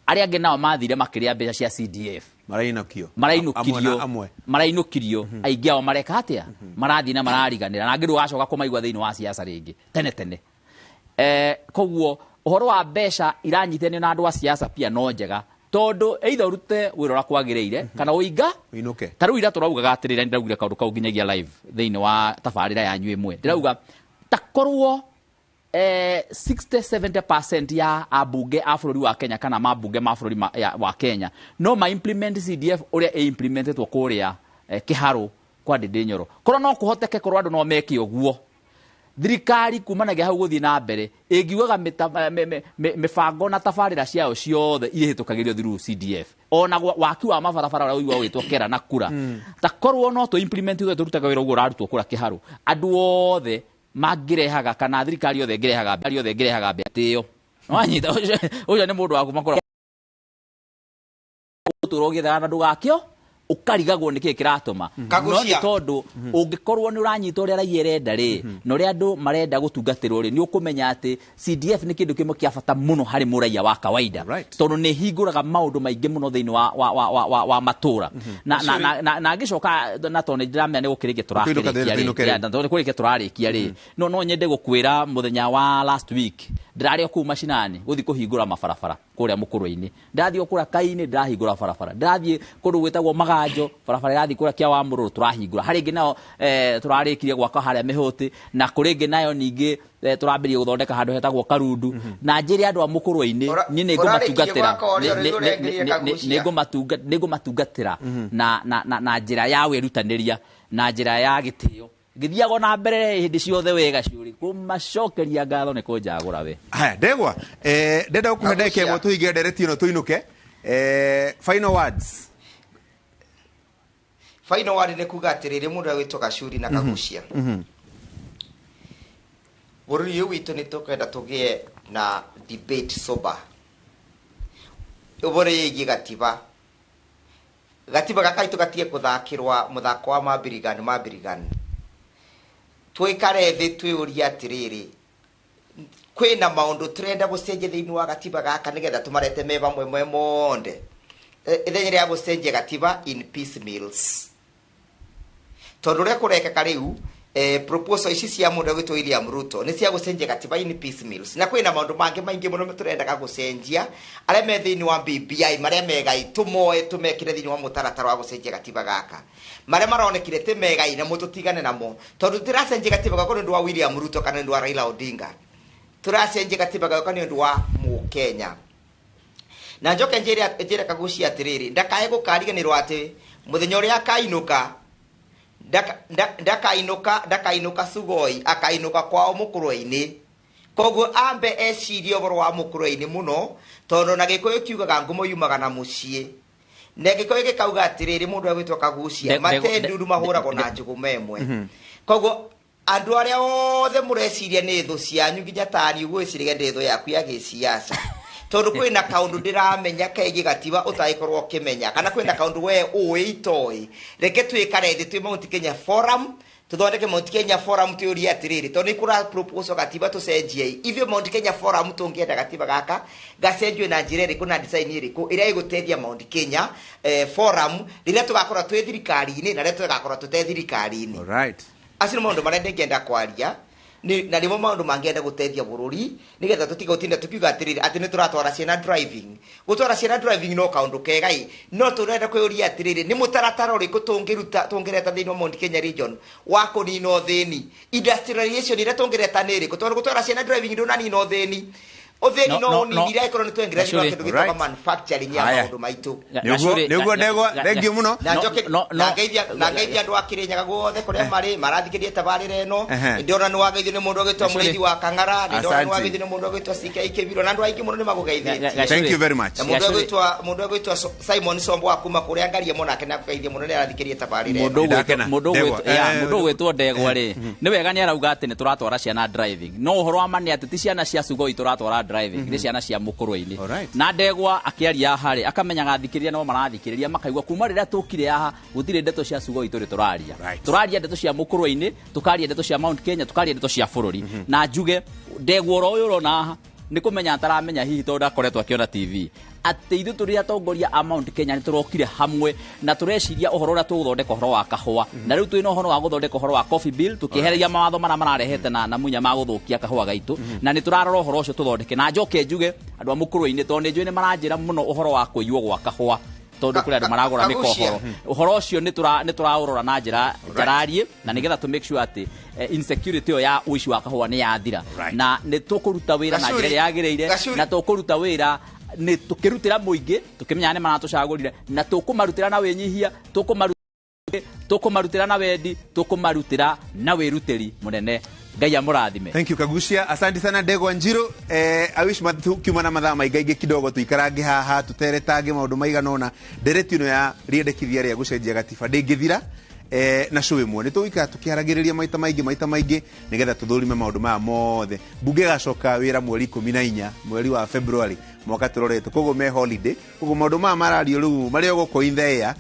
Arĩa angĩ nao mathire makĩrĩa mbeca cia CDF. Marainũkio. Marainũkirio. Amwe. Marainũkirio. Aingĩ ao mareka atĩa? Marathiĩ na marariganĩra. Na angĩ ndũgacoka kũmaigua thĩinĩ wa siasa rĩngĩ. Tene tene. Koguo ũhoro wa mbeca iranyitanio na andũ a siasa pia no njega tondũ either ũrute wĩra ũrĩa kwagĩrĩire kana ũinga ũinũke. Ta rĩu ira tũraugaga atĩrĩrĩ, ndĩraugire kaũndũ kau nginyagia live thĩinĩ wa tabarĩra yanyu ĩmwe. Ndĩrauga ta korwo 60-70% ya ambunge a bũrũri wa Kenya kana mambunge ma bũrũri wa Kenya no ma implement CDF ũrĩa ĩ implementetwo kũrĩa Kĩharũ kwa Ndĩndĩ Nyoro. Korwo no kũhoteke korwo andũ no meke ũguo, thirikari kumanagia hau gũthiĩ na mbere ĩngiugaga mĩbango na tabarĩra ciayo ciothe irĩhĩtũkagĩrio through CDF. Ona waki wa mabarabara ũrĩa ũiguaga ũgĩtwo kera na kura. Ta korwo no tũ implement ũguo tũrutaga wĩra ũguo ũrarutwo kũrĩa Kĩharũ, andũ othe mangĩrehaga kana thirikari yothe ĩngĩrehaga mbeca, yothe ĩngĩrehaga mbeca tĩyo. Wanyita, ũcio nĩ mũndũ wa kuma kũrĩa ũtũũra ũgĩethaga na ndũgakĩo, ũkarigagwo nĩkĩĩ kĩratũma. No nĩ tondũ ũngĩkorwo nĩ ũranyita ũrĩa raia ĩrenda rĩ, na ũrĩa andũ marenda gũtungatĩrwo rĩ, nĩ ũkũmenya atĩ CDF nĩ kĩndũ kĩmwe kĩa bata mũno harĩ mũraiya wa kawaida. Tondũ nĩ ĩhingũraga maũndũ maingĩ mũno thĩinĩ wa matũũra. Na ngĩcoka na tondũ nĩ ndĩramenya nĩ gũkĩrĩkia tũrakĩrĩkia rĩ, tondũ nĩ kũrĩkia tũrarĩkia rĩ, no nyende gũkwĩra mũthenya wa last week ndĩrarĩ o kũu macinani gũthiĩ kũhingũra mabarabara kũrĩa mũkũrũ-inĩ. Ndathiĩ o kũrĩa Kai-inĩ ndĩrahingũra barabara, ndĩrathiĩ kũndũ gwĩtagwo Maganjo barabara ĩrathiĩ kũrĩa kĩa wa Mũrũrũ tũrahingũra, harĩ ĩngĩ nayo tũrarĩkirie gwaka harĩa Mĩhũtĩ, na kũrĩ ĩngĩ nayo ningĩ tũrambĩrĩria gũthondeka handũ hetagwo Karundu. Na njĩre andũ a mũkũrũ-inĩ niĩ nĩ ngũmatungatĩra, nĩ ngũmatungatĩra na njĩra ya wĩrutanĩria na njĩra ya gĩtĩo, ngĩthiaga na mbere hĩndĩ ciothe wega ciũri kũmacokeria ngatho nĩ kũnjagũra we. Haya Ndegwa, ndenda gũkũhe ndagĩka ĩmwe tũhinge ndereti ĩno tũinũke. Final words. Final word nĩ kuga atĩrĩrĩ, mũndũ agwĩtwo Gacuri na Kagucia. Bũrũri ũyũ witũ nĩ tũkwenda tũgĩe na debate sober ũhoro ĩgiĩ gatiba. Gatiba gaka gaitũ gatige kũthakĩrwa mũthako wa mambirigani mambirigani. Twĩkare thĩ twĩũrie atĩrĩrĩ, kwĩna maũndũ tũrenda gũcenjia thĩinĩ wa gatiba gaka nĩgetha tũmarete me hamwe me monde. Ithenya rĩa gũcenjia gatiba in piecemeals. Tondũ ũrĩa kũrekeka rĩu, proposal ici cia mũndũ ũgwĩtwo William Ruto nĩ cia gũcenjia gatiba in piecemeals. Na kwĩna maũndũ mangĩ maingĩ mũno tũrendaga gũcenjia arĩa me thĩinĩ wa BBI, marĩa megai tũmoe tũmekĩre thĩinĩ wa mũtaratara wa gũcenjia gatiba gaka, marĩa maronekire ti megai na mũtũtigane namo, tondũ tũtiracenjia gatiba gaka nĩ ũndũ wa William Ruto kana nĩ ũndũ wa Raila Odinga. Tũracenjia gatiba gaka nĩ ũndũ wa Mũkenya. Na njoke njĩre Kagucia atĩrĩrĩ, ndakae gũkariganĩrwo atĩ mũthenya ũrĩa akainũka, ndakainũka Sugoi, akainũka kwao mũkũrwe-inĩ. Koguo ambe ecirie ũhoro wa mũkũrwe-inĩ mũno, tondũ na Gĩkũyũ kiugaga ngumo yumaga na mũciĩ. Na Gĩkũyũ gĩkauga atĩrĩrĩ, mũndũ agwĩtwo Kagucia, mate nduru mahũragwo na njũgũma ĩmwe. Koguo andũ arĩa othe mũreciria nĩ thũ cianyu nginya tani ũgwĩciragia nĩ thũ yaku ya gĩciaca. Tondũ kwĩna kaũndũ ndĩramenya kegiĩ gatiba ũtagĩkorwo ũkĩmenya, kana kwĩna kaũndũ we ũĩ itoĩ. Reke twĩkare thĩ twĩ Mount Kenya Forum, tũthondeke Mount Kenya Forum twĩũrie atĩrĩrĩ, tondũ nĩ kũra proposal gatiba tũcenjie. Ithuĩ Mount Kenya Forum tũngĩenda gatiba gaka gacenjio na njĩra ĩrĩkũ na design ĩrĩkũ ĩrĩa ĩgũteithia Mount Kenya Forum rĩrĩa tũgakorwo twĩ thirikari-inĩ na rĩrĩa tũgakorwo tũte thirikari-inĩ. All right. Acio nĩ maũndũ marĩa ndĩngĩenda kwaria na nĩmo maũndũ mangĩenda gũteithia bũrũri, nĩgetha tũtige gũtinda tũkiuga atĩrĩrĩ atĩ nĩ tũratwara ciana driving. Gũtwara ciana driving no kaũndũ kega ĩ, no tũrenda kwĩyũria atĩrĩrĩ, nĩ mũtaratara ũrĩkũ tũngĩruta tũngĩreta thĩinĩ wa Mount Kenya region wa kũnina ũthĩni? Industrialization ĩrĩa tũngĩreta nĩ ĩrĩkũ? Tondũ gũtwara ciana driving ndũnanina ũthĩni. Ũthĩni no ũninire angĩkorwo nĩ twaingĩra thĩinĩ wa kĩndũ gĩtagwo manufacturing ya maũndũ maitũ. Nĩguo Ndegwa, thank you mũno. Na njoke na ngeithia andũ a Kĩrĩnyaga guothe kũrĩa marĩ marathikĩrĩria tabarĩra ĩno. Ndĩrona nĩ wageithio nĩ mũndũ ũgĩtwo Mũrĩithi wa Kang'ara, ndĩrona nĩ wageithio nĩ mũndũ ũgĩtwo CK Kĩbiro, na andũ aingĩ mũno nĩ magũgeithĩtie. Thank you very much. Na mũndũ ũgwĩtwo Simon Sombo wa kuma kũrĩa Ngaria mũno nake nĩakũgeithia mũno, nĩ arathikĩrĩria tabarĩra ĩno. Mũndũ ũgwĩtwo Ndegwa rĩ, nĩ wega nĩ arauga atĩ nĩ tũratwara ciana driving, no ũhoro wa ma nĩ atĩ ti ciana cia Sugoi tũratwara driving, nĩ ciana cia mũkũrwe-inĩ. Na Ndegwa akĩaria haha rĩ, akamenyaga athikĩrĩria no marathikĩrĩria, makaigua kuma rĩrĩa tũkire haha gũtirĩ ndeto cia Sugoi tũrĩ tũraria. Tũraria ndeto cia mũkũrwe-inĩ, tũkaria ndeto cia Mount Kenya, tũkaria ndeto cia bũrũri. Na njuge Ndegwa oro ũyũ ũrona haha nĩ kũmenya ataramenya hihi, tondũ ndakoretwo akĩona TV, atĩ ithuĩ tũrĩ atongoria a Mount Kenya nĩ tũrokire hamwe na tũreciria ũhoro ũrĩa tũgũthondeka ũhoro wa kahũa, na rĩu twĩna ũhoro wa gũthondeka ũhoro wa coffee bill, tũkĩehereria mawatho marĩa mararehete na munya ma gũthũkia kahũa gaitũ, na nĩ tũrarora ũhoro ũcio tũthondeke. Na njoke njuge andũ a mũkũrwe-inĩ, tondũ nĩ njũĩ nĩ maranjĩra mũno ũhoro wa kũiywo gwa kahũa, tondũ kũrĩ andũ maragũra mĩkohoro. Ũhoro ũcio nĩ tũraũrora na njĩra njararie, na nĩgetha tũ make sure atĩ insecurity ĩyo ya ũici wa kahũa nĩ yathira, na nĩ tũkũruta wĩra na njĩra ĩrĩa yagĩrĩire, na tũkũruta wĩra nĩ tũkĩrutĩra mũingĩ, tũkĩmenya nĩ maratũcagũrire, na tũkũmarutĩra na wĩnyihia, tũkũmarutĩra na wendi, tũkũmarutĩra na wĩrutĩri mũnene. Ngai amũrathime. Thank you Kagucia, asante sana Ndegwa Njiru. I wish kiuma na mathaa maingaingĩ kidogo tuikarange haha tuteretange maũndũ maigana ũna. Ndereti ĩno ya rĩendekithia rĩa gũcenjia gatiba ndĩngĩthira na show ĩmwe. Nĩ tũgũikara tũkĩaragĩrĩria maita maingĩ nĩgetha tũthũrime maũndũ maya mothe. Mbunge ĩgacoka wĩra mweri 14 mweri wa February mwaka tũrorete, koguo me holiday, koguo maũndũ maya marario rĩu marĩ o gũkũ in the air,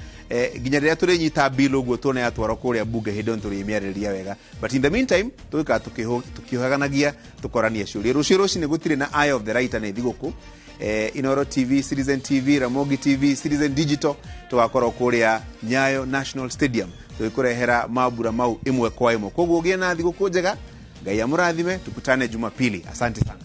nginya rĩrĩa tũrĩnyita bill ũguo tuone yatwarwo kũrĩa mbunge, hĩndĩ ĩyo nĩtũrĩmĩarĩrĩria wega. But in the meantime tũgĩikara tũkĩũhaganagia, tũkorania ciũria. Rũciũ rũcinĩ gũtirĩ na Eye of the Writer nĩ thigũkũ. Inoro TV, Citizen TV, Ramogi TV, Citizen Digital, tũgakorwo kũrĩa Nyayo National Stadium tũgĩkũrehera mambura mau ĩmwe kwa ĩmwe. Koguo ũgĩe na thigũkũ njega, Ngai amũrathime, tukutane Jumapili. Asante sana.